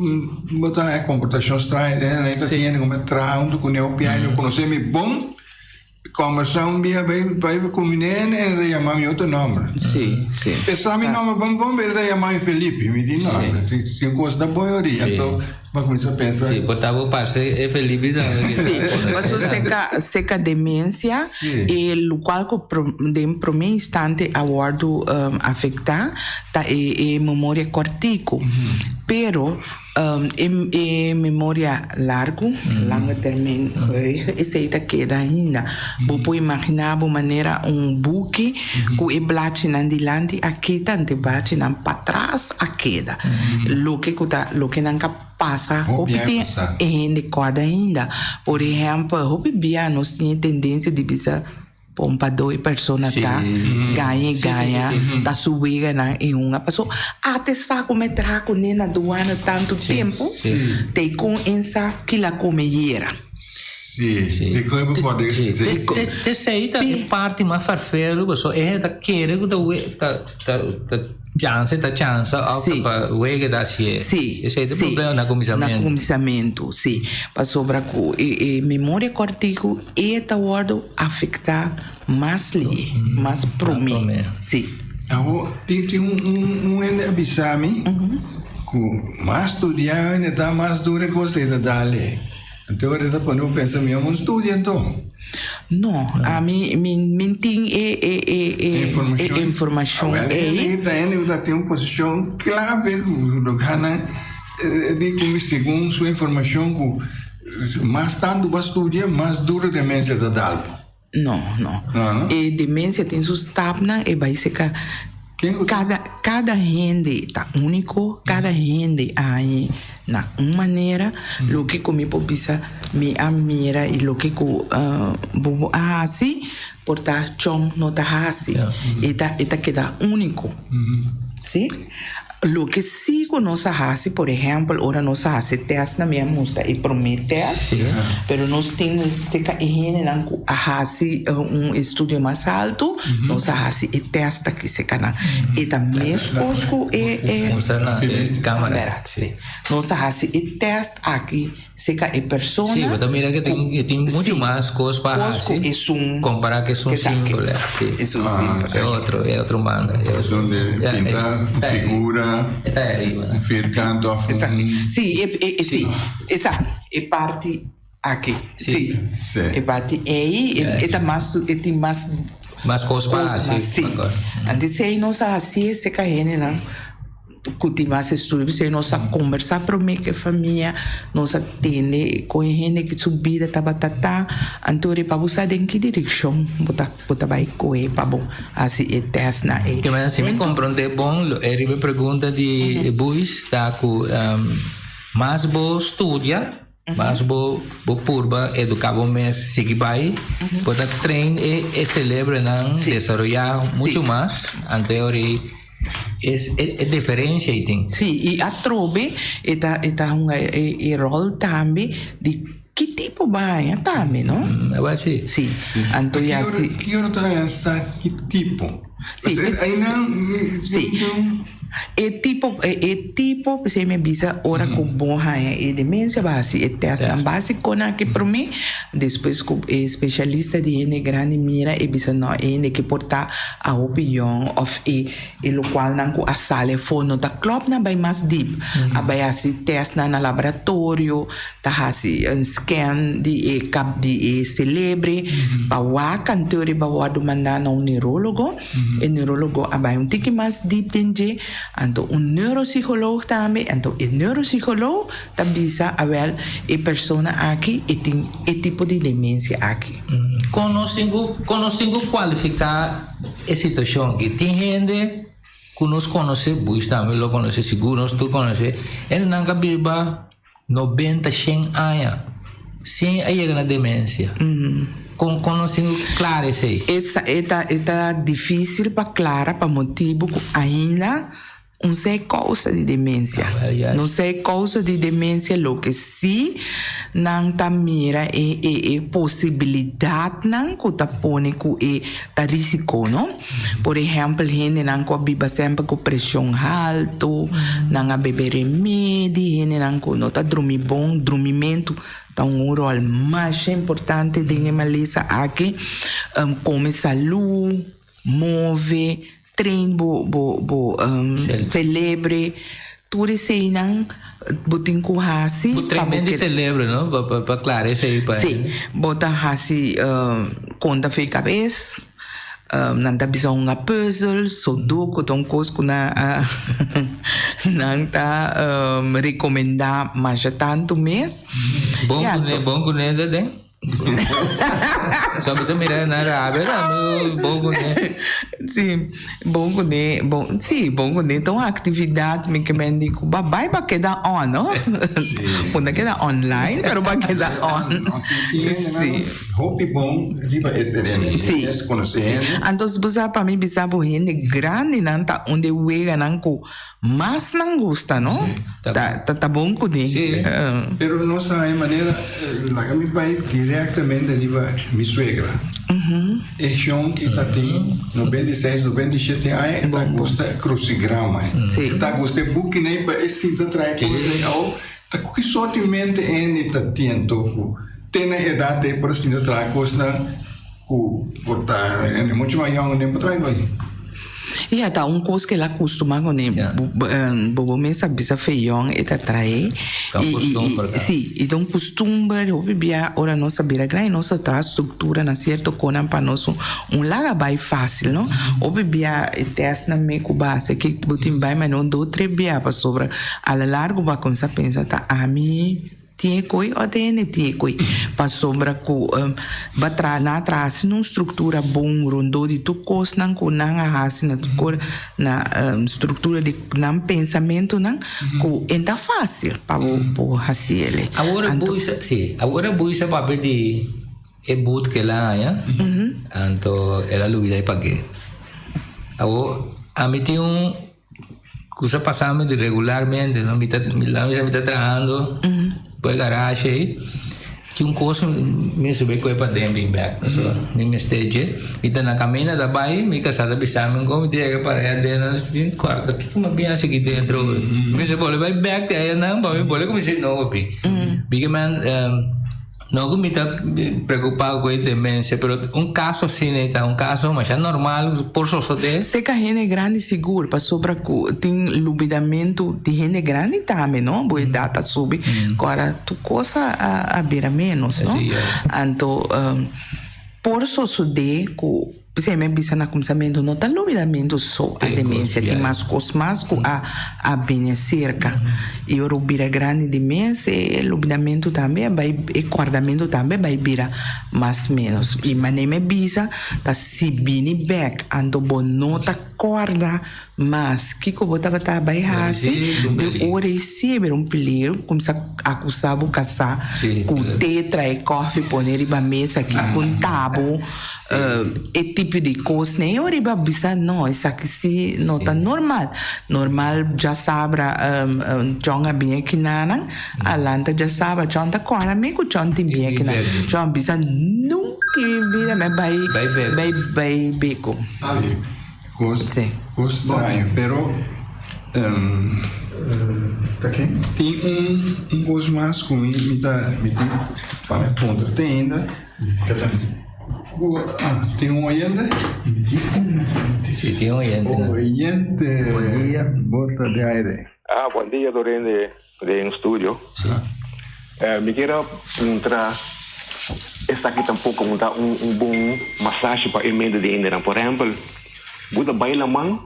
[SPEAKER 2] bo ta haña komportashon straño. Nan ta tin hende ku mi a traha huntu kuné hopi aña, ku konosé mi bon. Combersa un bia bay bay cu mi nene el ta yama mi otro nomber.
[SPEAKER 5] Sí, sí.
[SPEAKER 2] E sa mi nomber bon bon pero el ta yama mi Felipe. Mi di no, si un cos ta boy ori. Anto mi a cuminsa pensa.
[SPEAKER 3] Sí, por ta bo parce e Felipe tambe.
[SPEAKER 5] Sí, paso seca seca demencia e locual cu den prome instante a wordo afecta ta e e memoria cortico. Pero E memoria largu, lange termijn geheugen, esei ta keda ainda. Bo por imaginá bo manera un buki ku e blachinan dilanti a kita anto e blachinan patras a keda. Loke ku ta loke nan ka pasa hopi tin e hende kòrda ainda. Por ehèmpel, hopi bia nos tin e tendensia di bisa. Pompadó e persona ta gaña e gaña ta su weganan e hunga paso ate sa ku me traha kuné na duana tantu tempu te kon en sa kila kome yera.
[SPEAKER 3] T'esei ta e parti mas farfelu paso e hende ta kere ku ta ta chansa ta chansa òf ta pa wega ta hasié. Esei ta e problema na kuminsamentu.
[SPEAKER 5] Na kuminsamentu si pasobra ku e memoria kòrtiku E ta wòrdu afektá mas lihé, mas promé. Sí.
[SPEAKER 2] Awor, tin tin un un un hende a bisa mi ku mas studiá hende ta, mas duru e kos ei ta dal-e. Anto e ta pone bo pensa, mi amo studia anto.
[SPEAKER 5] No, ami mi mi tin e e e e e informashon ei.
[SPEAKER 2] Awel, e hende ku ta tin un posishon klave ku lo gana di ku mi segun su informashon ku. Mas tantu bo a studia, mas duro demensia ta dal bo.
[SPEAKER 5] No, no.
[SPEAKER 2] No, no?
[SPEAKER 5] E demensia tin su stapnan, e bai seka.
[SPEAKER 2] Ken ku
[SPEAKER 5] Kada kada hende ta úniko, kada hende a hañ'é na un manera. Loke ku mi por bisa mi a mira i loke ku bo a hasi por ta chon no ta hasi. E ta e ta keda úniko. Sí. Loke sí ku nos a hasi, por ehèmpel, ora nos a hasi tèstnan, mi a mustra e promé tèst, pero nos tin serka e hendenan ku a hasi un estudio mas altu, nos a hasi e tèst aki serka nan. E ta meskos ku e e.
[SPEAKER 3] Mustra na e kámara.
[SPEAKER 5] Sí. Nos a hasi e tèst aki Seca e persona.
[SPEAKER 3] Sí, bo ta mira que tin, que tin mucho mas cos pa
[SPEAKER 5] haci.
[SPEAKER 3] Esun compara cu esun simple.
[SPEAKER 5] Sí. Esun simple.
[SPEAKER 3] E otro, e otro banda. E otro.
[SPEAKER 2] Esun de pinta un figura.
[SPEAKER 3] E ta ariba.
[SPEAKER 2] Un vierkant of un.
[SPEAKER 5] Sí, e, e, sí. Exacto. E parti aki. Sí.
[SPEAKER 2] Sí.
[SPEAKER 5] E parti ei, e ta mas, e tin mas.
[SPEAKER 3] Mas cos pa haci.
[SPEAKER 5] Sí. Antes ei nos a haci e seca hendenan. Ku tin mas estudio p'esei nos a kombersá promé ku e famia, nos a tende kon e hende ku su bida tabata ta, anto riba bo sa den ki direkshon bo ta bo ta bai kohe pa bo hasi e tèstnan ei.
[SPEAKER 3] Ke manera si mi komprondé bon lo e riba e pregunta di Buis ta ku mas bo studia mas bo bo purba eduká bo mes sigui bai bo ta train e e selebronan desaroyá muchu mas anto e ora ei Es e diferencia ei tin.
[SPEAKER 5] Sí, i atrobe e ta e ta hunga e e ròl tambe di ki tipo bo a haña tambe, no?
[SPEAKER 3] Awor sí.
[SPEAKER 5] Sí, anto ya si.
[SPEAKER 2] Ki ora ta haña sa ki tipo?
[SPEAKER 5] Sí,
[SPEAKER 2] Pasobra einan mi
[SPEAKER 5] Sí. E tipo e e tipo p'esei mi a bisa ora ku bo haña e demensia bo a hasi e tèstnan básikonan aki promé, despues ku e spesialista di hende grandi mira e bisa no e hende ke por ta a hopi yòn òf e e lokualnan ku a sali afó no ta klòp nan bai mas dip a bai hasi tèstnan na laboratorio ta hasi un scan di e kap di e selebre pa wak anto riba wòrdu mandá na un neurólogo e neurólogo a bai un tiki mas dip den dje anto un neuropsicoloog tambe anto e neuropsicoloog ta bisa awèl e persona aki e tin e tipo di demensia aki.
[SPEAKER 3] Kon nos tin ku kon nos tin ku kualifiká e situashon aki? Tin hende ku nos konosé, Buis tambe lo konosé, sigur nos tur konosé, hendenan ka biba 90, 100 aña sin a yega na demensia. Kon kon nos tin ku klara esei?
[SPEAKER 5] Esa e ta e ta difísil pa klara pa motibu ku ainda Un sa e kousa di demensia. No sa e kousa di demensia, loke si nan ta mira e e e posibilidatnan ku ta pone ku e ta risiko, no. Por ehèmpel, hendenan ku a biba semper ku preshon haltu, nan a bebe remedi, hendenan ku no ta drumi bon, drumimentu ta un ròl masha importante den e malesa aki, kome salú, move, Train bo bo bo celebre tur eseinan bo tin cu haci.
[SPEAKER 3] Bo train den di celebre no pa pa pa clara esei pa
[SPEAKER 5] Si bo ta haci conta fe cabes nan ta bisa hunga puzzel sudoku ta un cos cu nan a nan ta recomenda masha tanto mes.
[SPEAKER 3] Bon cune bon cune ta den. So bisa mira na rabia tambe bon kuné.
[SPEAKER 5] Sí, bon kuné, bon, sí, bon kuné ta un aktividat mi ke men di ku ba bai ba keda on, no?
[SPEAKER 2] Sí.
[SPEAKER 5] Bo no keda online, pero ba keda on. Sí.
[SPEAKER 2] Hopi bon riba e tereno.
[SPEAKER 5] Sí.
[SPEAKER 2] Hende konosé hende.
[SPEAKER 5] Anto bo sa pa mi bisa bo hende grandinan ta un de weganan ku Mas nan gusta, no? Ta ta bon cu di.
[SPEAKER 3] Sí.
[SPEAKER 2] Pero nos a haña manera, laga mi bai directamente riba mi suegra. E shon ki ta tin 96, 97 aña e ta gusta crucigrama. E ta gusta e bukinan pa e sinta traha e cosnan awo. Ta cu ki sorti mente Andy ta tin anto cu te na edad ei por a sinta traha cosnan Ku por ta hende muchu mas yòn den por traha bai.
[SPEAKER 5] Ya ta un kos ku el a kustumá kuné. Bobo mes a bisa fe yòn e ta trae.
[SPEAKER 3] Ta un kustumber ta.
[SPEAKER 5] Si, i ta un kustumber hopi bia ora nos a bira grandi nos a traha struktura na sierto konan pa nos un laga bai fásil no. Hopi bia e tèstnan me ku base ke bo tin bai manera un dos tres bia pasobra a la largo bo a kuminsá pensa ta ami. Tin e koi o te hende tin e koi. Pasobra ku ba traha nan a traha asina un struktura bon rondó di tur kosnan ku nan a hasi na tur kor na struktura di nan pensamentunan ku e ta fásil pa bo bo hasi el.
[SPEAKER 3] Awor e buisa, si, awor e buisa papia di e but ku el a haña, anto el a lubida e pag'é. Awor ami tin un. Kusa pasando di regularmente, no? Mi ta, mi la mi ta trahando por e garage ei. Tin un kos mi a subi koe paden bin bek. So, mi mester dje. Mi ta na kaminda ta bai, mi kasá ta bisa mi kon mi ta yega para ei aden, nan tin kuarto. Kiko mi a bin hasi aki dentro? Mi mester bolbe bai bek te ayanan pa mi bolbe kuminsá di nobo pi. Bigger man, No cu mi ta preocupa cu e demencia, pero un caso asina e ta un caso masha normal por sosode.
[SPEAKER 5] Seca hende grandi sigur, pasobra cu tin lubidamento di hende grandi tambe, no? Bo edad ta subi, cu ora tur cos a bira menos, no? Anto por sosode cu. P'esei mi a bisa na kumsamentu, no ta lubidamentu so a demensia, tin mas kos mas ku a a bini aserka. I ora bo bira grandi di mes, e lubidamentu tambe a bai, e kòrdamentu tambe a bai bira mas ménos. I manera mi a bisa, ta si bini bèk, anto bo no ta kòrda mas kiko bo tabata bai hasi, di ora ei si e bira un peligro, bo kumsa akusá bo kasá ku te trae kòfi pone riba mesa aki ku un tabo, e tipo di kosnan. I ora ei bo a bisa no, esaki si no ta normal. Normal djasabra John a bin akinanan, a lanta djasabra, John ta kòrda mi ku John tin bin akinan. John a bisa nunka en bida mi a bai bai beko.
[SPEAKER 2] Cos cos straño pero tin un un cos mas cu mi mi ta mi tin pa mi puntra te ainda cu ah tin un oyente?
[SPEAKER 3] Si tin un oyente no.
[SPEAKER 2] Oyente
[SPEAKER 3] Bon dia.
[SPEAKER 2] Bo ta de aire.
[SPEAKER 6] Ah bon dia tur hende den studio. Mi kier a puntra esaki tampoco no ta un bon masashi pa e mente di hendenan. Por ehempel, bo ta bai laman,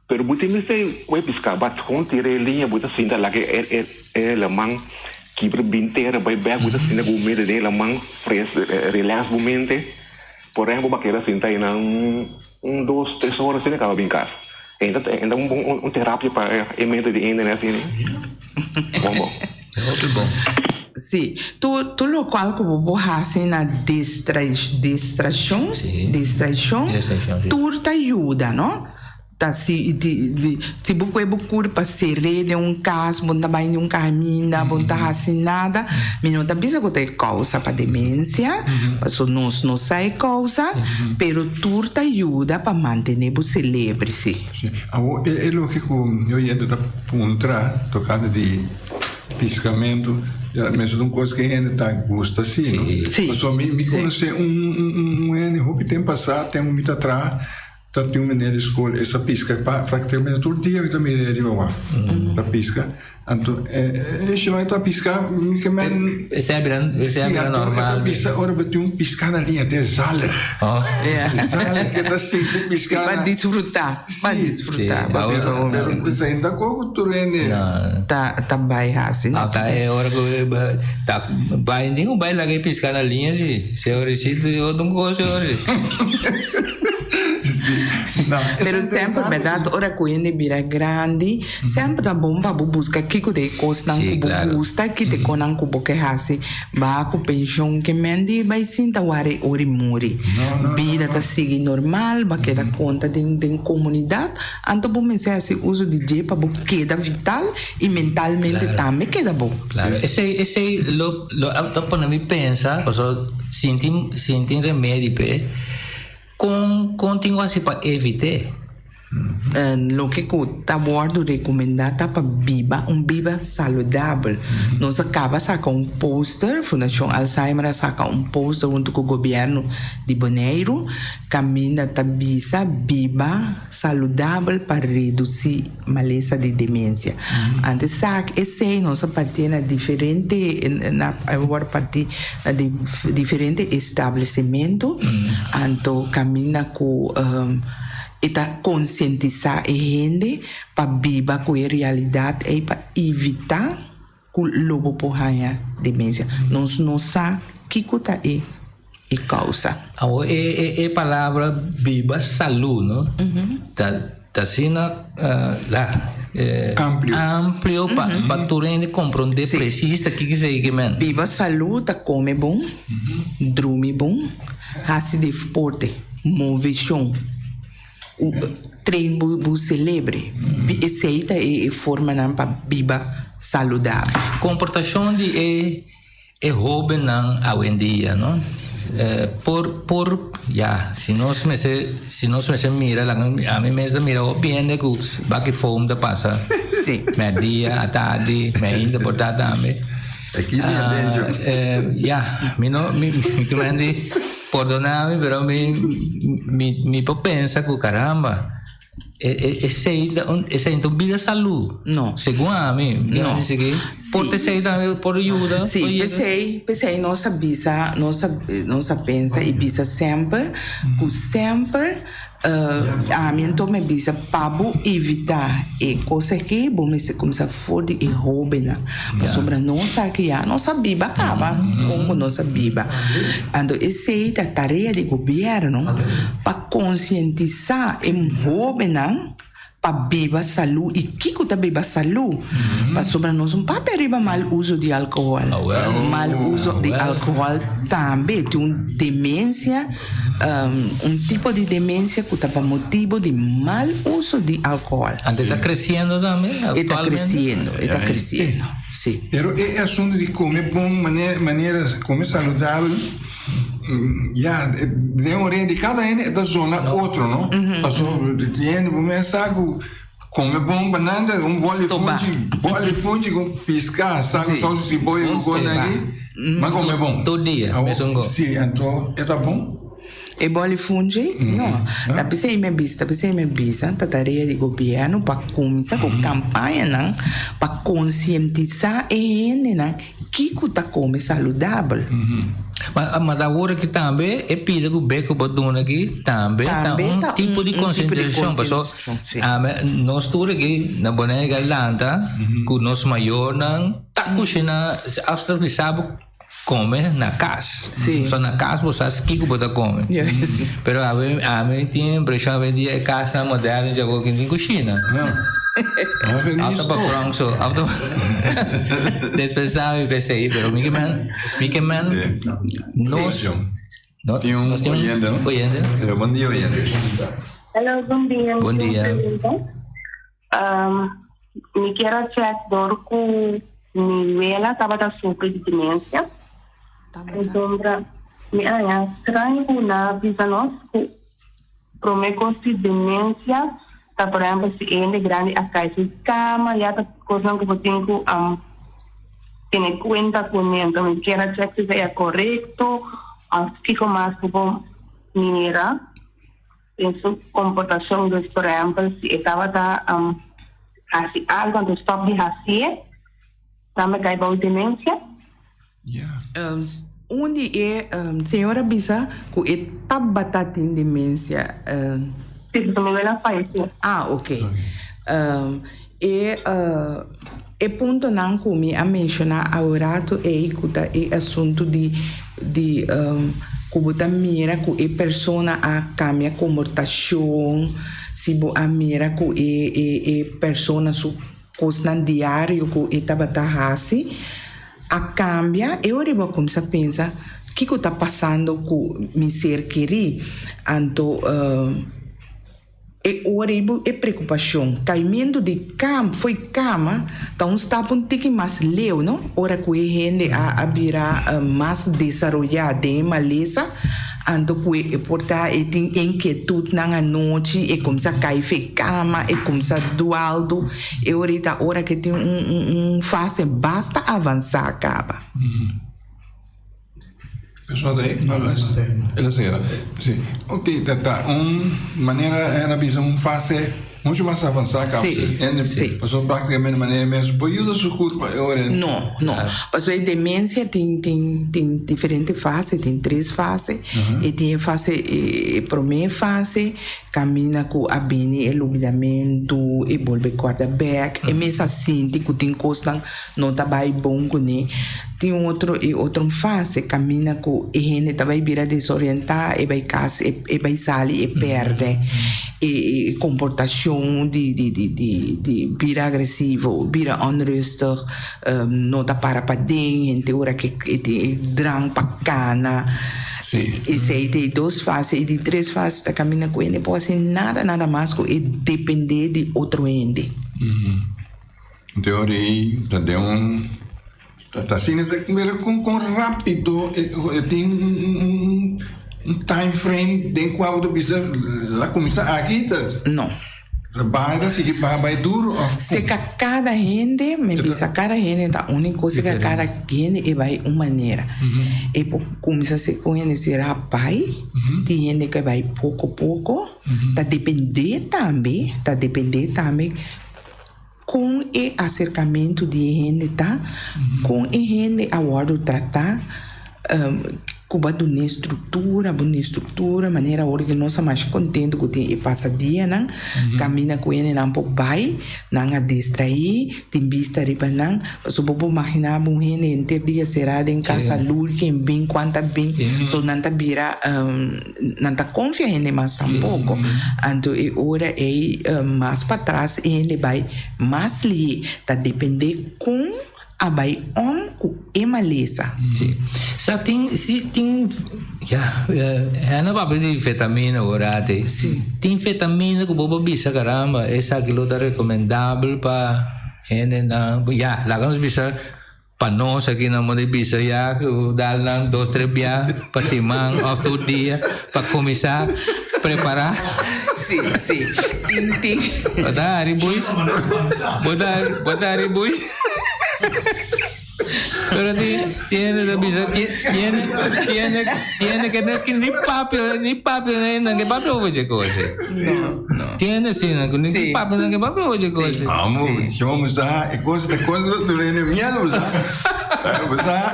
[SPEAKER 6] pero bo tin mester koe piská, bat gewoon tira e liña, bo ta sinta laga e laman kibra bin tera bai bek, bo ta sinta ku bo mente den e laman fres, relax bo mente. Por ehempel, bo a keda sinta einan un, dos, tres ora asina kaba bin kas. Enta ta un bon un terapia pa e mente di hende asina. Bon bon.
[SPEAKER 3] Hopi bon.
[SPEAKER 5] Sí, tur tur lokual ku bo por hasi na distrai distrashon, distraishon, tur ta yuda, no? Ta si di di si bo kue bo kurpa ser'é den un kas, bo no ta bai niun kaminda, bo no ta hasi nada, mi no ta bisa ku ta e kousa pa demensia, pasobra nos no sa e kousa, pero tur ta yuda pa mantené bo selebre, sí.
[SPEAKER 2] Sí. Awor e loke ku e oyente ta puntra tokante di piskamentu, ya mester ta un kos ku e hende ta gusta sí, no?
[SPEAKER 5] Sí.
[SPEAKER 2] Pasobra mi konosé un hende hopi tempu pasá, tempu mi ta traha, Ta tin un meneer di school e sa pisca practicamente tur dia mi ta mira e riba waf ta pisca anto e shima ta pisca mi ke men
[SPEAKER 3] Esei a bira esei a bira normal.
[SPEAKER 2] E ta bisa ora bo tin un pisca na liña te zalig zalig e ta sinti pisca
[SPEAKER 5] na Pa disfruta pa disfruta
[SPEAKER 2] pero esei no ta ko ku tur hende
[SPEAKER 5] ta bai hasi
[SPEAKER 3] no. Ata e ora ku ta bai ningun bai laga e pisca na liña si señorisito si otro un kos señor.
[SPEAKER 5] Pero semper berdad ora ku hende bira grandi semper ta bon pa bo buska kiko ta e kosnan ku bo gusta ki ta e konan ku bo ke hasi ba ku penshon ke men di bai sinta wari ora i muri bida ta sigui normal bo a keda konta den den komunidat anto bo mester hasi uso di dje pa bo keda vital i mentalmente tambe keda bon.
[SPEAKER 3] Claro esei esei lo lo ta pone mi pensa pasobra sinti sinti remedi p'e. Kon kon tin wasi pa evit'é?
[SPEAKER 5] Loke ku ta wòrdu rekomendá ta pa biba un biba saludabel. Nos a kaba saka un poster, Fundashon Alzheimer a saka un poster huntu ku gobièrnu di Boneiru kaminda ta bisa biba saludabel pa redusí malesa di demensia. Antes sak esei nos a partié na diferente na a wòrdu partí na diferente establesimentu anto kaminda ku e ta konsientisá e hende pa biba ku e realidat ei pa evitá. ku lo bo por haña demensia. Nos no sa kiko ta e e kousa.
[SPEAKER 3] Awor e e e palabra biba salú no ta ta asina la
[SPEAKER 2] Amplio.
[SPEAKER 3] amplio pa pa tur hende komprondé presis ta kiko esei ke men.
[SPEAKER 5] Biba salú ta kome bon, drumi bon, hasi deporte, moveshon. Train bo bo celebre. Esey ta e formanan pa biba saludabel.
[SPEAKER 3] Comportacion di e e hobennan awendia no por por ya si nos mester si nos mester mira laga ami mes ta mira hopi hende cu baki foam ta pasa merdia atardi meinta por ta tambe ya mi no mi mi Pordona mi pero mi mi mi por pensa ku caramba e e esei ta un esei ta un bida salú.
[SPEAKER 5] No.
[SPEAKER 3] Segun ami mi
[SPEAKER 5] No.
[SPEAKER 3] dice ki por
[SPEAKER 5] Sí.
[SPEAKER 3] ta esei tambe por yuda
[SPEAKER 5] Sí,
[SPEAKER 3] por yega.
[SPEAKER 5] p'esei, p'esei nos a bisa, nos a nos a pensa i bisa semper ku semper Ami anto mi bisa pa bo evita e cos aki bo mester cuminsa for di e hobennan pasobra nos aki ya nos a biba caba con cu nos a biba anto esey ta tarea di gobierno pa concientisa e hobennan pa biba salú i kiko ta biba salú pasobra nos un papia riba mal uso di alkohòl mal uso di alkohòl tambe tin un demensia un tipo di demensia ku ta pa motibu di mal uso di alkohòl.
[SPEAKER 3] Anto e ta kresiendo tambe
[SPEAKER 5] E ta
[SPEAKER 3] aktualmente?
[SPEAKER 5] kresiendo e ta kresiendo si.
[SPEAKER 2] Pero e asuntu di kome bon manera kome saludabel. Ya, den orea di kada hende e ta zona otro, no? Paso di hende bo mes sa ku kome bon pa nan ta un bol di funchi, bol di funchi ku piska, sa ku sous di siboyo ku kos aki, ma kome bon.
[SPEAKER 3] Tur dia, mesun go.
[SPEAKER 2] Si, anto e ta bon?
[SPEAKER 5] E bol di funchi? No. Ta p'esei mi a bisa, ta p'esei mi a bisa ta tarea di gobièrnu pa kuminsá ku kampañanan pa konsientisá e hendenan Kiko ta kome saludabel?
[SPEAKER 3] Ma ta awor aki tambe e pida ku Beko por duna aki tambe ta un tipo di konsentrashon paso nos tur aki na Bonaire a lanta ku nos mayornan ta kushina asta bisa bo kome na kas so na kas bo sa kiko bo ta kome pero ami tin e impreshon awendia e kasnan moderno dja bo tin kushina. Auto pa Bronx o auto Despensá mi p'esei, pero mi ke men, mi ke men nos
[SPEAKER 2] No, tin un
[SPEAKER 3] nos tin un
[SPEAKER 2] oyente, no?
[SPEAKER 3] oyente.
[SPEAKER 2] Sí, bon dia oyente.
[SPEAKER 7] Hello, bon dia.
[SPEAKER 3] Bon dia.
[SPEAKER 7] Um, mi kier a check door ku mi wela tabata sufri di demensia. Entonces, mi aña straño ku na bisa nos ku Prome cos di demencia ta por ehempel si e hende grandi a cay su cama ya ta cosnan cu bo tin cu tene cuenta cune. Enton mi kier a check si esey a corecto of kico mas cu bo mira den su comportacion. Dus por ehempel si e tabata haci algo anto stop di haci'e tambe cay bou demencia.
[SPEAKER 5] Un di e señor a bisa ku e tabata tin demensia.
[SPEAKER 7] Si, pasobra mi wela falleció.
[SPEAKER 5] Ah, ok. E e puntonan ku mi a menshoná aworato ei ku ta e asuntu di di ku bo ta mira ku e persona a kambia komportashon, si bo a mira ku e e e persona su Kosnan diario ku e tabata hasi a kambia, e ora bo a kuminsá pensa, Kiko ta pasando ku mi ser kerí? Anto e ora ei bo e preokupashon, kaimentu di kam fo'i kama ta un stap un tiki mas leu, no? Ora ku e hende a bira mas desaroyá den e malesa. Anto ku e por ta e tin inkietudnan anochi, e kumsa kai fe kama, e kumsa dualdu, e ora ei ta ora ke tin un un un fase basta avansá kaba.
[SPEAKER 2] Persona ta ei? No, el a sera. Si. Ok, ta ta un manera, a bisa un fase. Mucho mas avansá kaba
[SPEAKER 5] Sí,
[SPEAKER 2] en
[SPEAKER 5] sí.
[SPEAKER 2] pasobra práktikamente manera mes por yuda su kurpa e ora.
[SPEAKER 5] No, no. Pasobra e demensia tin tin tin diferente fase, tin tres fase. E tin e fase e promé fase kaminda ku a bini e lubidamentu, e bolbe kòrda bèk, e mes a sinti ku tin kosnan no ta bai bon kuné. Tin un otro e otro fase kaminda ku e hende ta bai bira desorientá, e bai kas e e bai sali e pèrdè e e komportashon di di di di di bira agresivo, bira onrustig, no ta para paden, hende ora ke e tin e drang pa kana. Esei ta e dos fase. E di tres fase ta kaminda ku hende por hasi nada nada mas ku e dependé di otro hende.
[SPEAKER 2] Teoria ei ta den un ta asina mira kon kon rápido e tin un time frame den kua bo ta bisa la kuminsá aki ta
[SPEAKER 5] No.
[SPEAKER 2] Ta baha ta sigui baha bai duro òf kon?
[SPEAKER 5] Seka kada hende mi bisa kada hende ta úniko seka kada hende e bai un manera e por kuminsá seka un hende si rap bai tin hende ke bai poko poko ta dependé tambe ta dependé tambe. Kon e aserkamentu di e hende ta, kon e hende a wòrdu tratá, ku bo a dun'é struktura, bo dun'é struktura, manera awor ku nos a masha kontentu ku tin e pasadianan, kaminda ku hendenan por bai, nan a distraí, tin bista riba nan, pasobra bo por imaginá bo un hende henter dia será den kasa lur ken bin, kuanta bin, so nan ta bira. Nan ta konfia hende mas tampoko. Anto e ora ei mas patras e hende bai mas lihé. Ta dependé kon a bai om ku e malesa.
[SPEAKER 3] Sí. Sa tin, si tin, ya, hende a papia di fetamina ora te.
[SPEAKER 5] Sí.
[SPEAKER 3] Tin fetamina ku bo por bisa caramba esaki lo ta recomendabel pa hendenan, ya, laga nos bisa. Pa nos aki nan por bisa ya cu dal nan dos tres bia pa siman of tur dia pa cuminsa prepara.
[SPEAKER 5] Si, si. Tin, tin.
[SPEAKER 3] Bo ta hari boys? Bo ta hari, bo ta hari boys? Pero tin, tiene ta bisa, tiene, tiene, tiene que no ni papia, ni papia, nan ke papia over dje cos ey.
[SPEAKER 5] No, no.
[SPEAKER 3] Tiene si, nan ni
[SPEAKER 5] Sí.
[SPEAKER 3] papia, nan ke papia over dje cos ey.
[SPEAKER 2] Amo, chon, sa, e cosa ta cosa duna hende miedo, sa. Sa,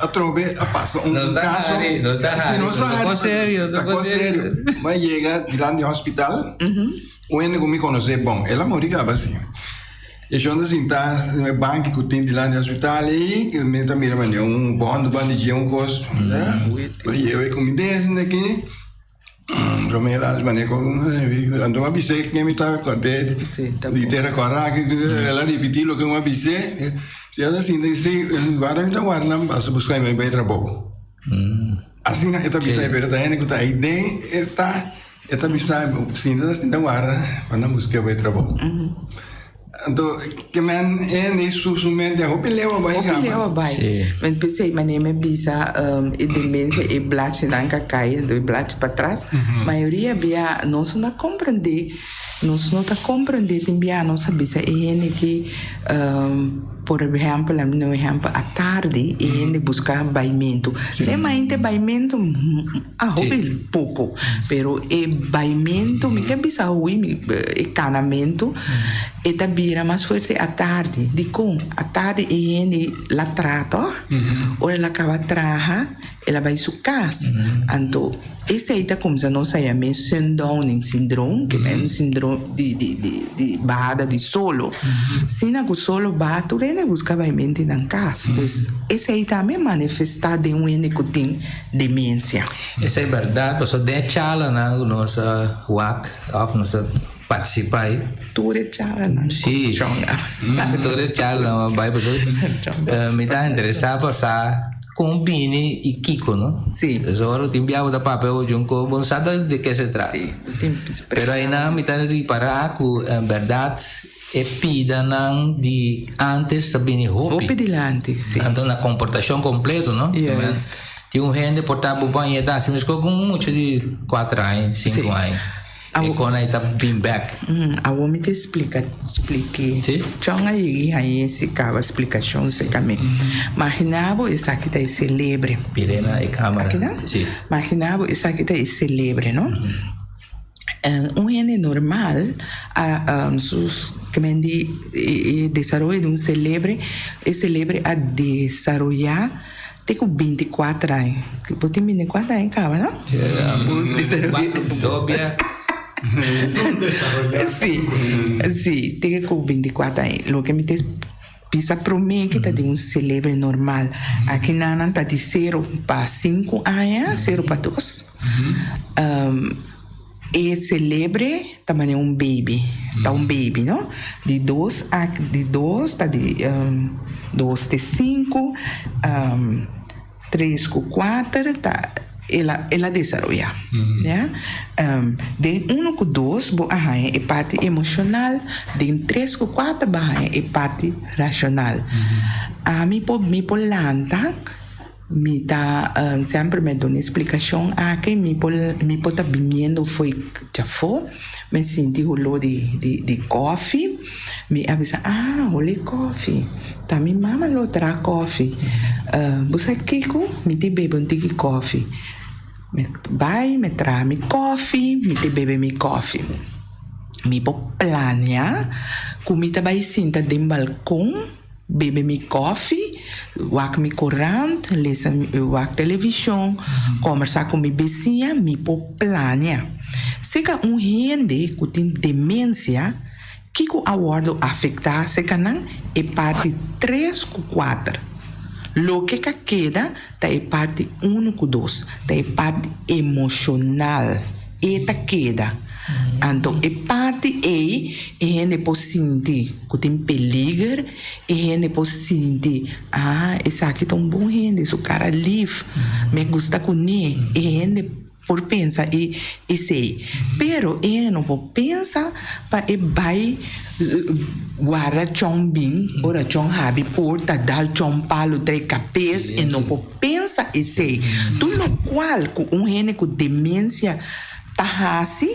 [SPEAKER 2] atrobe a pasa un
[SPEAKER 3] Nos ta
[SPEAKER 2] caso.
[SPEAKER 3] hari, nos ta
[SPEAKER 2] Sí,
[SPEAKER 3] hari,
[SPEAKER 2] nos ta
[SPEAKER 3] ta
[SPEAKER 2] hari,
[SPEAKER 3] con serio, ta
[SPEAKER 2] ta
[SPEAKER 3] con
[SPEAKER 2] con
[SPEAKER 3] serio.
[SPEAKER 2] serio. Ma yega dilanti hospital, un hende cu mi conoce bon, el a muri caba si. E shon ta sinta den e banki cu tin dilanti hospital ey, mi ta mira manera un bondo banda dje un cos, sa. Ma yega e cu mi desen aki. Romeo las mané con anto m'a bis'é ken mi ta kòrd'é di tera kòrá el a ripití loke m'a bis'é si el a sinti si guarda mi ta guarda nan paso buska mi bai trabou asina e ta bisa pero ta hende ku ta ei den e ta e ta bisa sinti ta sinta guarda pa nan busk'é bai trabou. Anto ke men hende su su mente a hopi leu a bai
[SPEAKER 5] Hopi
[SPEAKER 2] kaba.
[SPEAKER 5] leu a bai.
[SPEAKER 3] Sí.
[SPEAKER 5] Men p'esei manera mi a bisa e demensia e blachinan ka kai anto e blachi patras mayoria bia nos no ta komprendé nos no ta komprendé tin bia nos a bisa e hende ki por ehèmpel a mi duna un ehèmpel atardi e hende buska baimentu den mainta e baimentu a hopi poko pero e baimentu mi ke bisa hui mi e kanamentu e ta bira mas fuerte atardi dikon atardi e hende la traha tòg ora el a kaba traha el a bai su kas anto esei ta kumsa nos a yam'é sundowning syndroom ke ta un syndroom di di di di bahada di solo sina ku solo baha tur hende buska baimentu den nan kas pues esei tambe manifestá den un hende ku tin demencia.
[SPEAKER 3] Esei berdad, pasobra den e charlanan ku nos a wak òf nos a partisipá ei.
[SPEAKER 5] Tur e charlanan.
[SPEAKER 3] Sí, tur e charlanan a bai pasobra mi ta interesá pa sa kon bini i kiko, no?
[SPEAKER 5] Sí.
[SPEAKER 3] Pasobra ora tin bia bo ta papia ochi un kos bo no sa de ke se trata.
[SPEAKER 5] Sí.
[SPEAKER 3] Pero einan mi ta ripará ku en berdad E pidanan di antes ta bini hopi.
[SPEAKER 5] Hopi dilanti, si.
[SPEAKER 3] Anto na komportashon kompleto, no?
[SPEAKER 5] Juist.
[SPEAKER 3] Tin un hende por ta bo baña ta hasi meskos ku un mucha di kuater aña, sinku aña. E kon ei ta bin bèk.
[SPEAKER 5] Awor mi ta splika, spliki.
[SPEAKER 3] Si.
[SPEAKER 5] Chon a yegi haña si kaba splikashon serka mi. Magina bo esaki ta e selebre.
[SPEAKER 3] Mir'é na e kamera.
[SPEAKER 5] Aki nan?
[SPEAKER 3] Si.
[SPEAKER 5] Magina bo esaki ta e selebre, no? Un hende normal a sus ke men di e desaroyo di un selebre, e selebre a desaroyá te ku binti kuater aña. Bo tin binti kuater aña kaba, no?
[SPEAKER 3] Dobia.
[SPEAKER 5] Sí, sí, te ku binti kuater aña. Loke mi ta bisa promé ke ta di un selebre normal. Aki nan nan ta di sero pa sinku aña, sero pa dos. E selebre ta manera un baby, ta un baby, no? Di dos a di dos ta di dos te sinku, tres ku kuater ta el a el a desaroyá, ya. Den uno ku dos bo a haña e parti emoshonal, den tres ku kuater bo a haña e parti rashonal. Ami por mi por lanta. Mi ta semper mi a duna e splikashon aki, mi por mi por ta biniendo fo'i djafó, mi a sinti holó di di di kòfi, mi a bisa ah hol'e kòfi, ta mi mama lo traha kòfi, bo sa kiko mi tin bebe un tiki kòfi, mi bai mi traha mi kòfi, mi tin bebe mi kòfi, mi por plania ku mi ta bai sinta den balkon. Bebe mi kofi, wak mi korant, lesa wak televishon, kombersá ku mi besiña, mi por plania. Seka un hende ku tin demensia, kiko a wòrdu afektá seka nan? E parti tres ku kuater. Loke ka keda ta e parti unu ku dos, ta e parti emoshonal. E ta keda. Anto e parti ei e hende por sinti ku tin peliger, e hende por sinti, ah, esaki ta un bon hende, su kara lif, mi gusta kuné. E hende por pensa e esei. Pero e hende no por pensa pa e bai guarda chon bin, ora chon habi porta, dal chon palu trae kabes, e no por pensa esei. Tur lokual ku un hende ku demensia ta hasi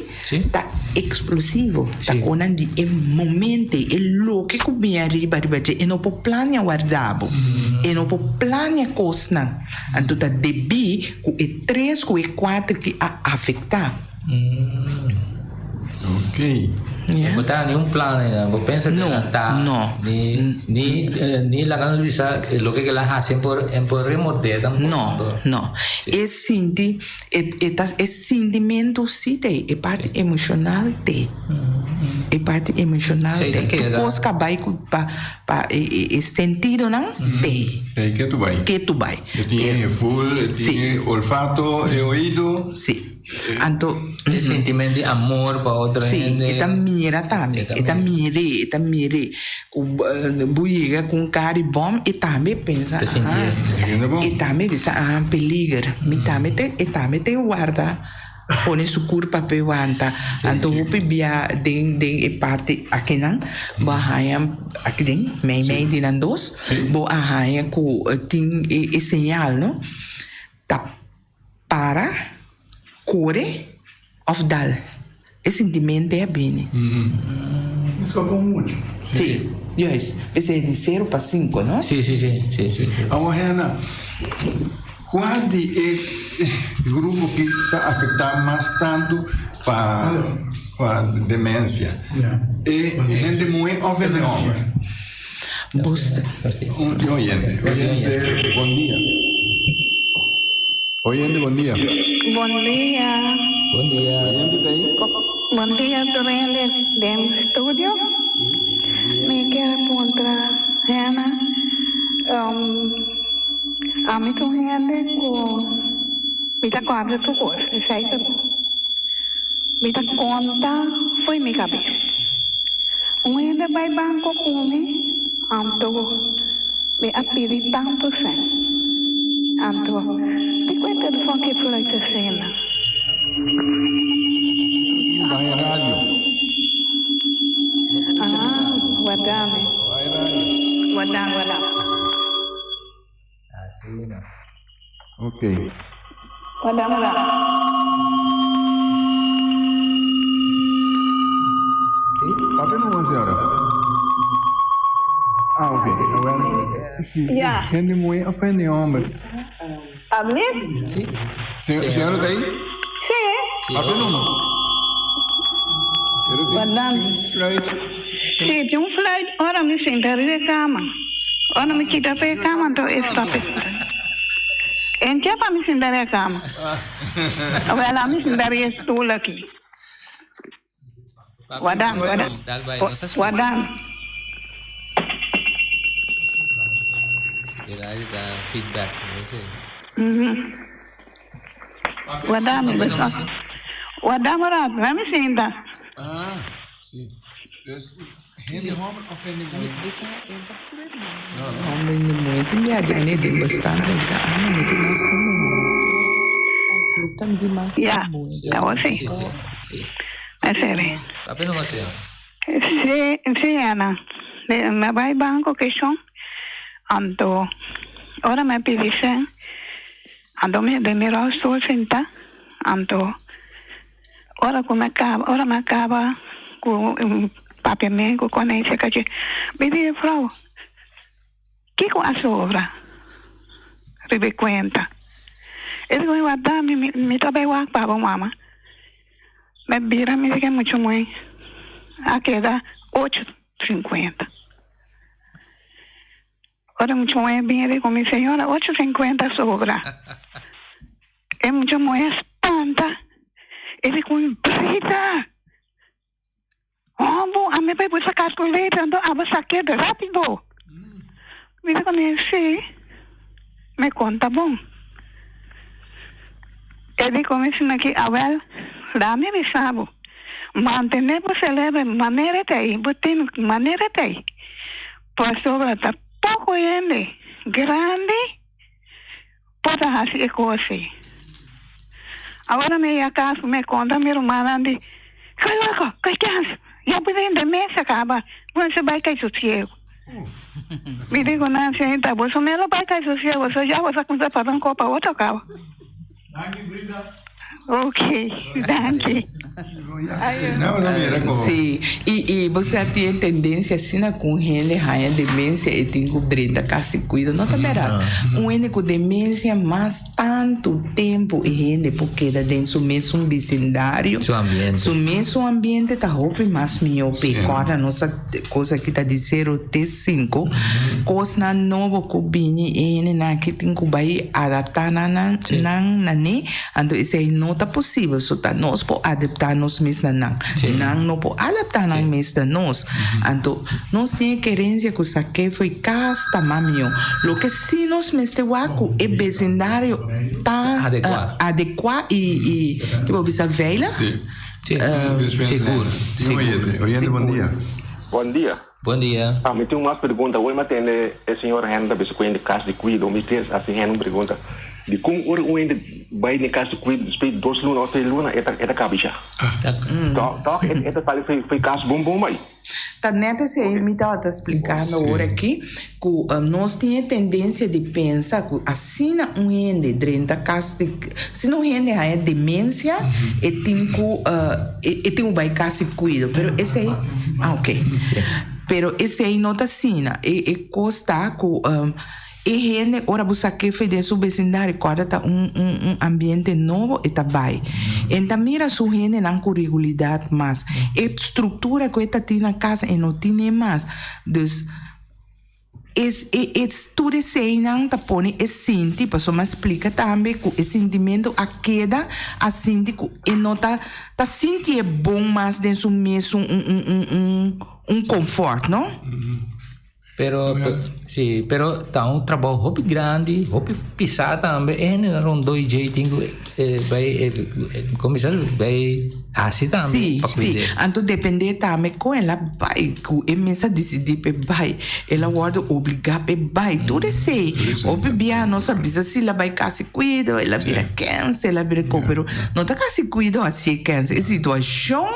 [SPEAKER 5] ta eksplosivo, ta konan di e momente, e loke ku bin ariba riba dje, e no por plania warda bo, e no por plania kosnan. Anto ta debí ku e tres ku e kuater ki a afektá.
[SPEAKER 2] Ok.
[SPEAKER 3] No bo ta ni un plan ni nada, bo pensa
[SPEAKER 5] No,
[SPEAKER 3] delantá,
[SPEAKER 5] no.
[SPEAKER 3] ni ni ni laga nos bisa loke ke la hasi en por en por remordé tampoco.
[SPEAKER 5] No, no. E sinti e e ta e sintimentu si t'ei, e parti emoshonal t'ei. E parti emoshonal
[SPEAKER 3] Sí, ta
[SPEAKER 5] t'ei. Tur
[SPEAKER 3] keda.
[SPEAKER 5] kos ka bai ku pa pa e e e sentidonan t'ei.
[SPEAKER 2] T'ei ke tu bai.
[SPEAKER 5] Ke tu bai.
[SPEAKER 2] E tin e gevoel, e tin
[SPEAKER 5] Sí.
[SPEAKER 2] e olfato, e oido.
[SPEAKER 5] Sí. Anto,
[SPEAKER 3] E sentiment di amor pa otro
[SPEAKER 5] Sí,
[SPEAKER 3] hende.
[SPEAKER 5] e ta mira tambe, e ta mir'é, e ta mir'é. Ku bo yega ku un kar di bòm, e tambe pensa,
[SPEAKER 3] Ta sintié.
[SPEAKER 5] aha, e tambe bisa, aha, peliger. Mi tambe te, e tambe te warda, pone su kurpa p'e wanta. Anto hopi bia den den e parti akinan, bo a haña, aki den, mei mei di nan dos, bo a haña ku tin e señal, no? Ta para, kore òf dal. E sintimentu ei a bini.
[SPEAKER 4] Esco con mucho.
[SPEAKER 5] Sí, juist. P'esei di sero pa sinku, no?
[SPEAKER 3] Sí, sí, sí, sí, sí, sí.
[SPEAKER 2] Awor Hannah, kua di e grupo ki ta afektá mas tantu pa pa demensia? E hende muhé òf hende hòmber?
[SPEAKER 5] Bos.
[SPEAKER 2] Un di oyente. Oyente, bon dia. Oyente, bon dia.
[SPEAKER 8] Bon dia.
[SPEAKER 3] Bon dia.
[SPEAKER 2] Oyente ta ahí?
[SPEAKER 8] Bon dia tur hende den studio.
[SPEAKER 3] Sí, bon dia.
[SPEAKER 8] Mi kier puntra Hannah, ami ta un hende ku mi ta kòrda tur kos, esei ta bo. Mi ta konta fo'i mi kabes. Un hende bai banko ku mi, anto mi a pidi tantu sèn. Anto, di ku e telefòn ki fluit asina?
[SPEAKER 2] Bai radio.
[SPEAKER 8] Ah, warda mi.
[SPEAKER 2] Bai radio.
[SPEAKER 8] Warda, warda.
[SPEAKER 3] Asina.
[SPEAKER 2] Ok.
[SPEAKER 8] Warda, warda.
[SPEAKER 3] Sí?
[SPEAKER 2] Papia no, señora. Ah, ok. Well, si
[SPEAKER 8] Ja.
[SPEAKER 2] hende muhé of hende homber?
[SPEAKER 8] Alsjeblieft?
[SPEAKER 3] Sí.
[SPEAKER 2] Señora ta ahí?
[SPEAKER 8] Sí.
[SPEAKER 3] Sí,
[SPEAKER 2] Papia
[SPEAKER 3] ok.
[SPEAKER 2] no. Pero tin,
[SPEAKER 8] Guarda.
[SPEAKER 2] tin un fluit.
[SPEAKER 8] Sí, tin un fluit ora mi sinta riba e kama. Ora mi kita pa e kama anto e stop e fluit. En ke pa mi sinta riba e kama? Wel ami sinta riba e stoel aki. Guarda, guarda.
[SPEAKER 3] Dal bai, nos a skucha.
[SPEAKER 8] Guarda.
[SPEAKER 3] E radio ta feedback, no sé.
[SPEAKER 8] Guarda mi,
[SPEAKER 3] Papia nomás, sí.
[SPEAKER 8] guarda mi rato, laat mi sinta.
[SPEAKER 2] Ah, sí. Dus, hende homber of hende muhé?
[SPEAKER 5] Bo sa, e ta pura e muhé.
[SPEAKER 2] No, no.
[SPEAKER 5] Homber hende muhé tin bia den e den bastante. Mi sa, ah, no, mi tin mas hende muhé. Vloek ta mi tin mas
[SPEAKER 8] Ya,
[SPEAKER 5] hende muhé.
[SPEAKER 8] awor sí.
[SPEAKER 3] Sí, sí, sí.
[SPEAKER 8] Esei.
[SPEAKER 3] Papia nomás, señor.
[SPEAKER 8] Sí, sí, Ana. Mi a bai banco keshon, anto ora mi a pidi sen, anto mi den mi rolstoel sinta, anto Ora ku mi a kaba, ora mi a kaba ku papia mi ku konesia kachi, mi di e frou, kiko a sobra riba e kuenta? E di ku mi warda mi, mi ta bai wak pa bo mama. Mi a bira mi di ke muchu muhé a keda ocho sinkuenta. Ora mucha muhé bin e di ku mi, Señora, ocho sinkuenta sobra. E mucha muhé a spanta, e di ku mi, Brita! Hombo, ami bai buska calculator, anto abo sak'é rápido. Mi di ku mi, Sí, mi konta bon. E di ku mi, Sina ki, awèl, dami bisa bo, mantené bo selebre manera ta ei, bo tin manera ta ei. Pasobra ta poko hende grandi por ta hasi e kos ei. Awor mi ya kas mi konta mi rumannan di, Kai loko, kai kens, ya bo den den mesa kaba, bo mester bai kai sosiego. Mi di ku nan, Señorita, boso mester bai kai sosiego, so ya boso a kuminsá pasa un kopa otro kaba.
[SPEAKER 4] Danki Brita.
[SPEAKER 8] Ok, danki.
[SPEAKER 5] Sí, i i bo sa tin e tendencia asina ku un hende haña demencia e tin ku drenta kas di kuido. No ta bèrdat. Un hende ku demencia mas tantu tempu e hende por keda den su mesun bisindario,
[SPEAKER 3] Su ambiente.
[SPEAKER 5] su mesun ambiente ta hopi mas mihó p'e. Kòrda nos a kos aki ta di sero te Sinku, Kosnan nobo ku bini e hendenan aki tin ku bai adaptá nan nan na ne, anto esei no ta posibel, so ta nos por adaptá nos mes na nan, nan no por adaptá nan mes na nos. Anto nos tin e kerensia ku sak'é fo'i kas ta mas mihó. Loke si nos mester wak ku e besindario ta adekuá i ki bo bisa veilig.
[SPEAKER 3] Sigur, sigur.
[SPEAKER 2] Oyente, bon dia.
[SPEAKER 6] Bon dia.
[SPEAKER 3] Bon dia.
[SPEAKER 6] Ah, mi tin un mas pregunta. Hoy mi a tende e señor Henry ta bisa cu hende cas di cuido. Mi kier haci Henry un pregunta. Dicon ora un hende bay den cas di cuido despues di dos luna of tres luna e ta e ta cabisha? Toch toch e ta sali fo'i cas bom bom bay.
[SPEAKER 5] Ta net esei mi tabata splicando awor aki, cu nos tin e tendencia di pensa cu asina un hende drenta cas di, asina un hende haya demencia e tin cu e tin cu bay cas di cuido, pero esei, ah ok, pero esei no ta asina, e cos ta cu e hende ora bo sa kefe den su becindario corda ta un un ambiente nobo e ta bay, e ta mira su hendenan cu regulidad mas, e structura cu e ta tin na cas e no tine mas, dus. Es e es tur eseinan ta pone e sinti, pasobra mi a splika tambe ku e sintimentu a keda a sinti ku e no ta ta sinti e bon mas den su mesun un un un un un confort, no?
[SPEAKER 3] Pero, si, pero ta un trabou hopi grandi, hopi pisá tambe. E hendenan rondó i djei tin ku bai kuminsá bai Hasi tambe
[SPEAKER 5] Sí,
[SPEAKER 3] pa
[SPEAKER 5] sí.
[SPEAKER 3] cuid'é.
[SPEAKER 5] Anto dependé tambe con el a bai, cu e mes a dicidí p'e bai. El a wordo obligá p'e bai. Tur esei, hopi bia nos a bisa si el a bai casi cuido, el a bira kens, el a bira co, pero no ta casi cuido hacié kens. E situacion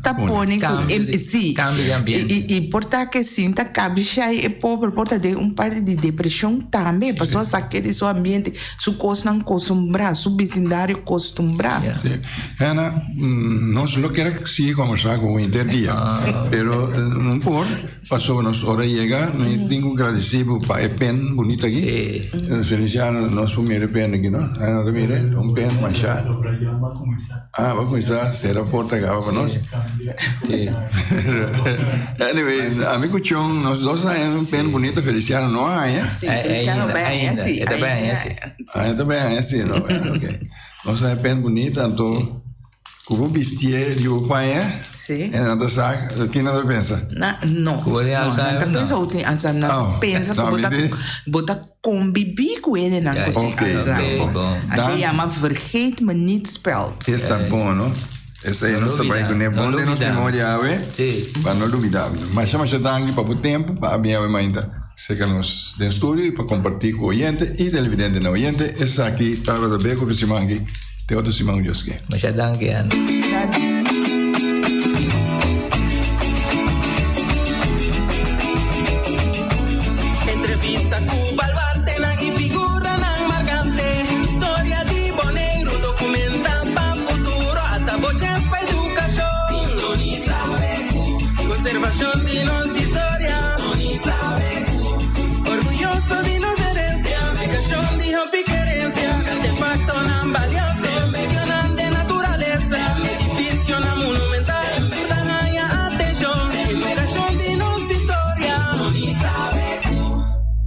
[SPEAKER 5] ta pone cu
[SPEAKER 3] Cambio
[SPEAKER 5] e,
[SPEAKER 3] di,
[SPEAKER 5] sí.
[SPEAKER 3] cambio di ambiente.
[SPEAKER 5] I, i, i por ta ke sinta cabishai e pober por ta den un parti di depresion tambe, pasobra a saké di su ambiente. Su kosnan kostumbrá, su bisindario kostumbrá.
[SPEAKER 2] Sí. Hannah, nos lo kier sigui kombersá ku bo henter dia, pero no por. awor, pasobra nos ora yega, mi tin ku gradisí bo pa e pen bunita aki.
[SPEAKER 3] Sí.
[SPEAKER 2] Feliciano, nos por mira e pen aki, no? Ah, no ta mira? Un pen mashá. Ah, bo a kuminsá sera porta kaba pa nos.
[SPEAKER 3] Sí.
[SPEAKER 2] Anyway, ami ku Chon, nos dos a haña un pen bunito, Feliciano no a haña.
[SPEAKER 5] Sí, Feliciano
[SPEAKER 3] Ainda,
[SPEAKER 5] bai haña
[SPEAKER 3] ainda.
[SPEAKER 5] sí.
[SPEAKER 3] E ta bai haña sí.
[SPEAKER 2] Ah, e ta bai haña sí, no? Ok. Nos a haña pen bunito, anto ku bo bistié di bo paña,
[SPEAKER 5] Sí.
[SPEAKER 2] e nan ta sa ki nan ta pensa.
[SPEAKER 5] Na, no.
[SPEAKER 3] Ku bo tin
[SPEAKER 5] No, nan
[SPEAKER 3] Alzheimer,
[SPEAKER 5] ta
[SPEAKER 3] no.
[SPEAKER 5] pensa bo tin Alzheimer. Nan ta
[SPEAKER 2] Oh,
[SPEAKER 5] pensa ku
[SPEAKER 2] no,
[SPEAKER 5] bo
[SPEAKER 2] mi
[SPEAKER 5] ta,
[SPEAKER 2] di-
[SPEAKER 5] bo ta conviví ku hendenan ku tin
[SPEAKER 2] Ok,
[SPEAKER 5] Alzheimer.
[SPEAKER 3] bon.
[SPEAKER 5] Anto
[SPEAKER 2] Dan-
[SPEAKER 5] yama vergeet me niet speld.
[SPEAKER 2] Esta bon, no? Esei nos ta bai kuné
[SPEAKER 3] No
[SPEAKER 2] bon den nos
[SPEAKER 3] lubida.
[SPEAKER 2] memoria awe.
[SPEAKER 3] Sí.
[SPEAKER 2] Pa no lubida. Masha masha danki pa bo tempu pa a bin awe mainta serka nos den studio i pa kompartí ku oyente i televidentenan. Oyente, esaki tabata Beko pa e siman aki. Te otro siman ku Dios ke.
[SPEAKER 3] Masha danki, Andy.
[SPEAKER 5] Danki.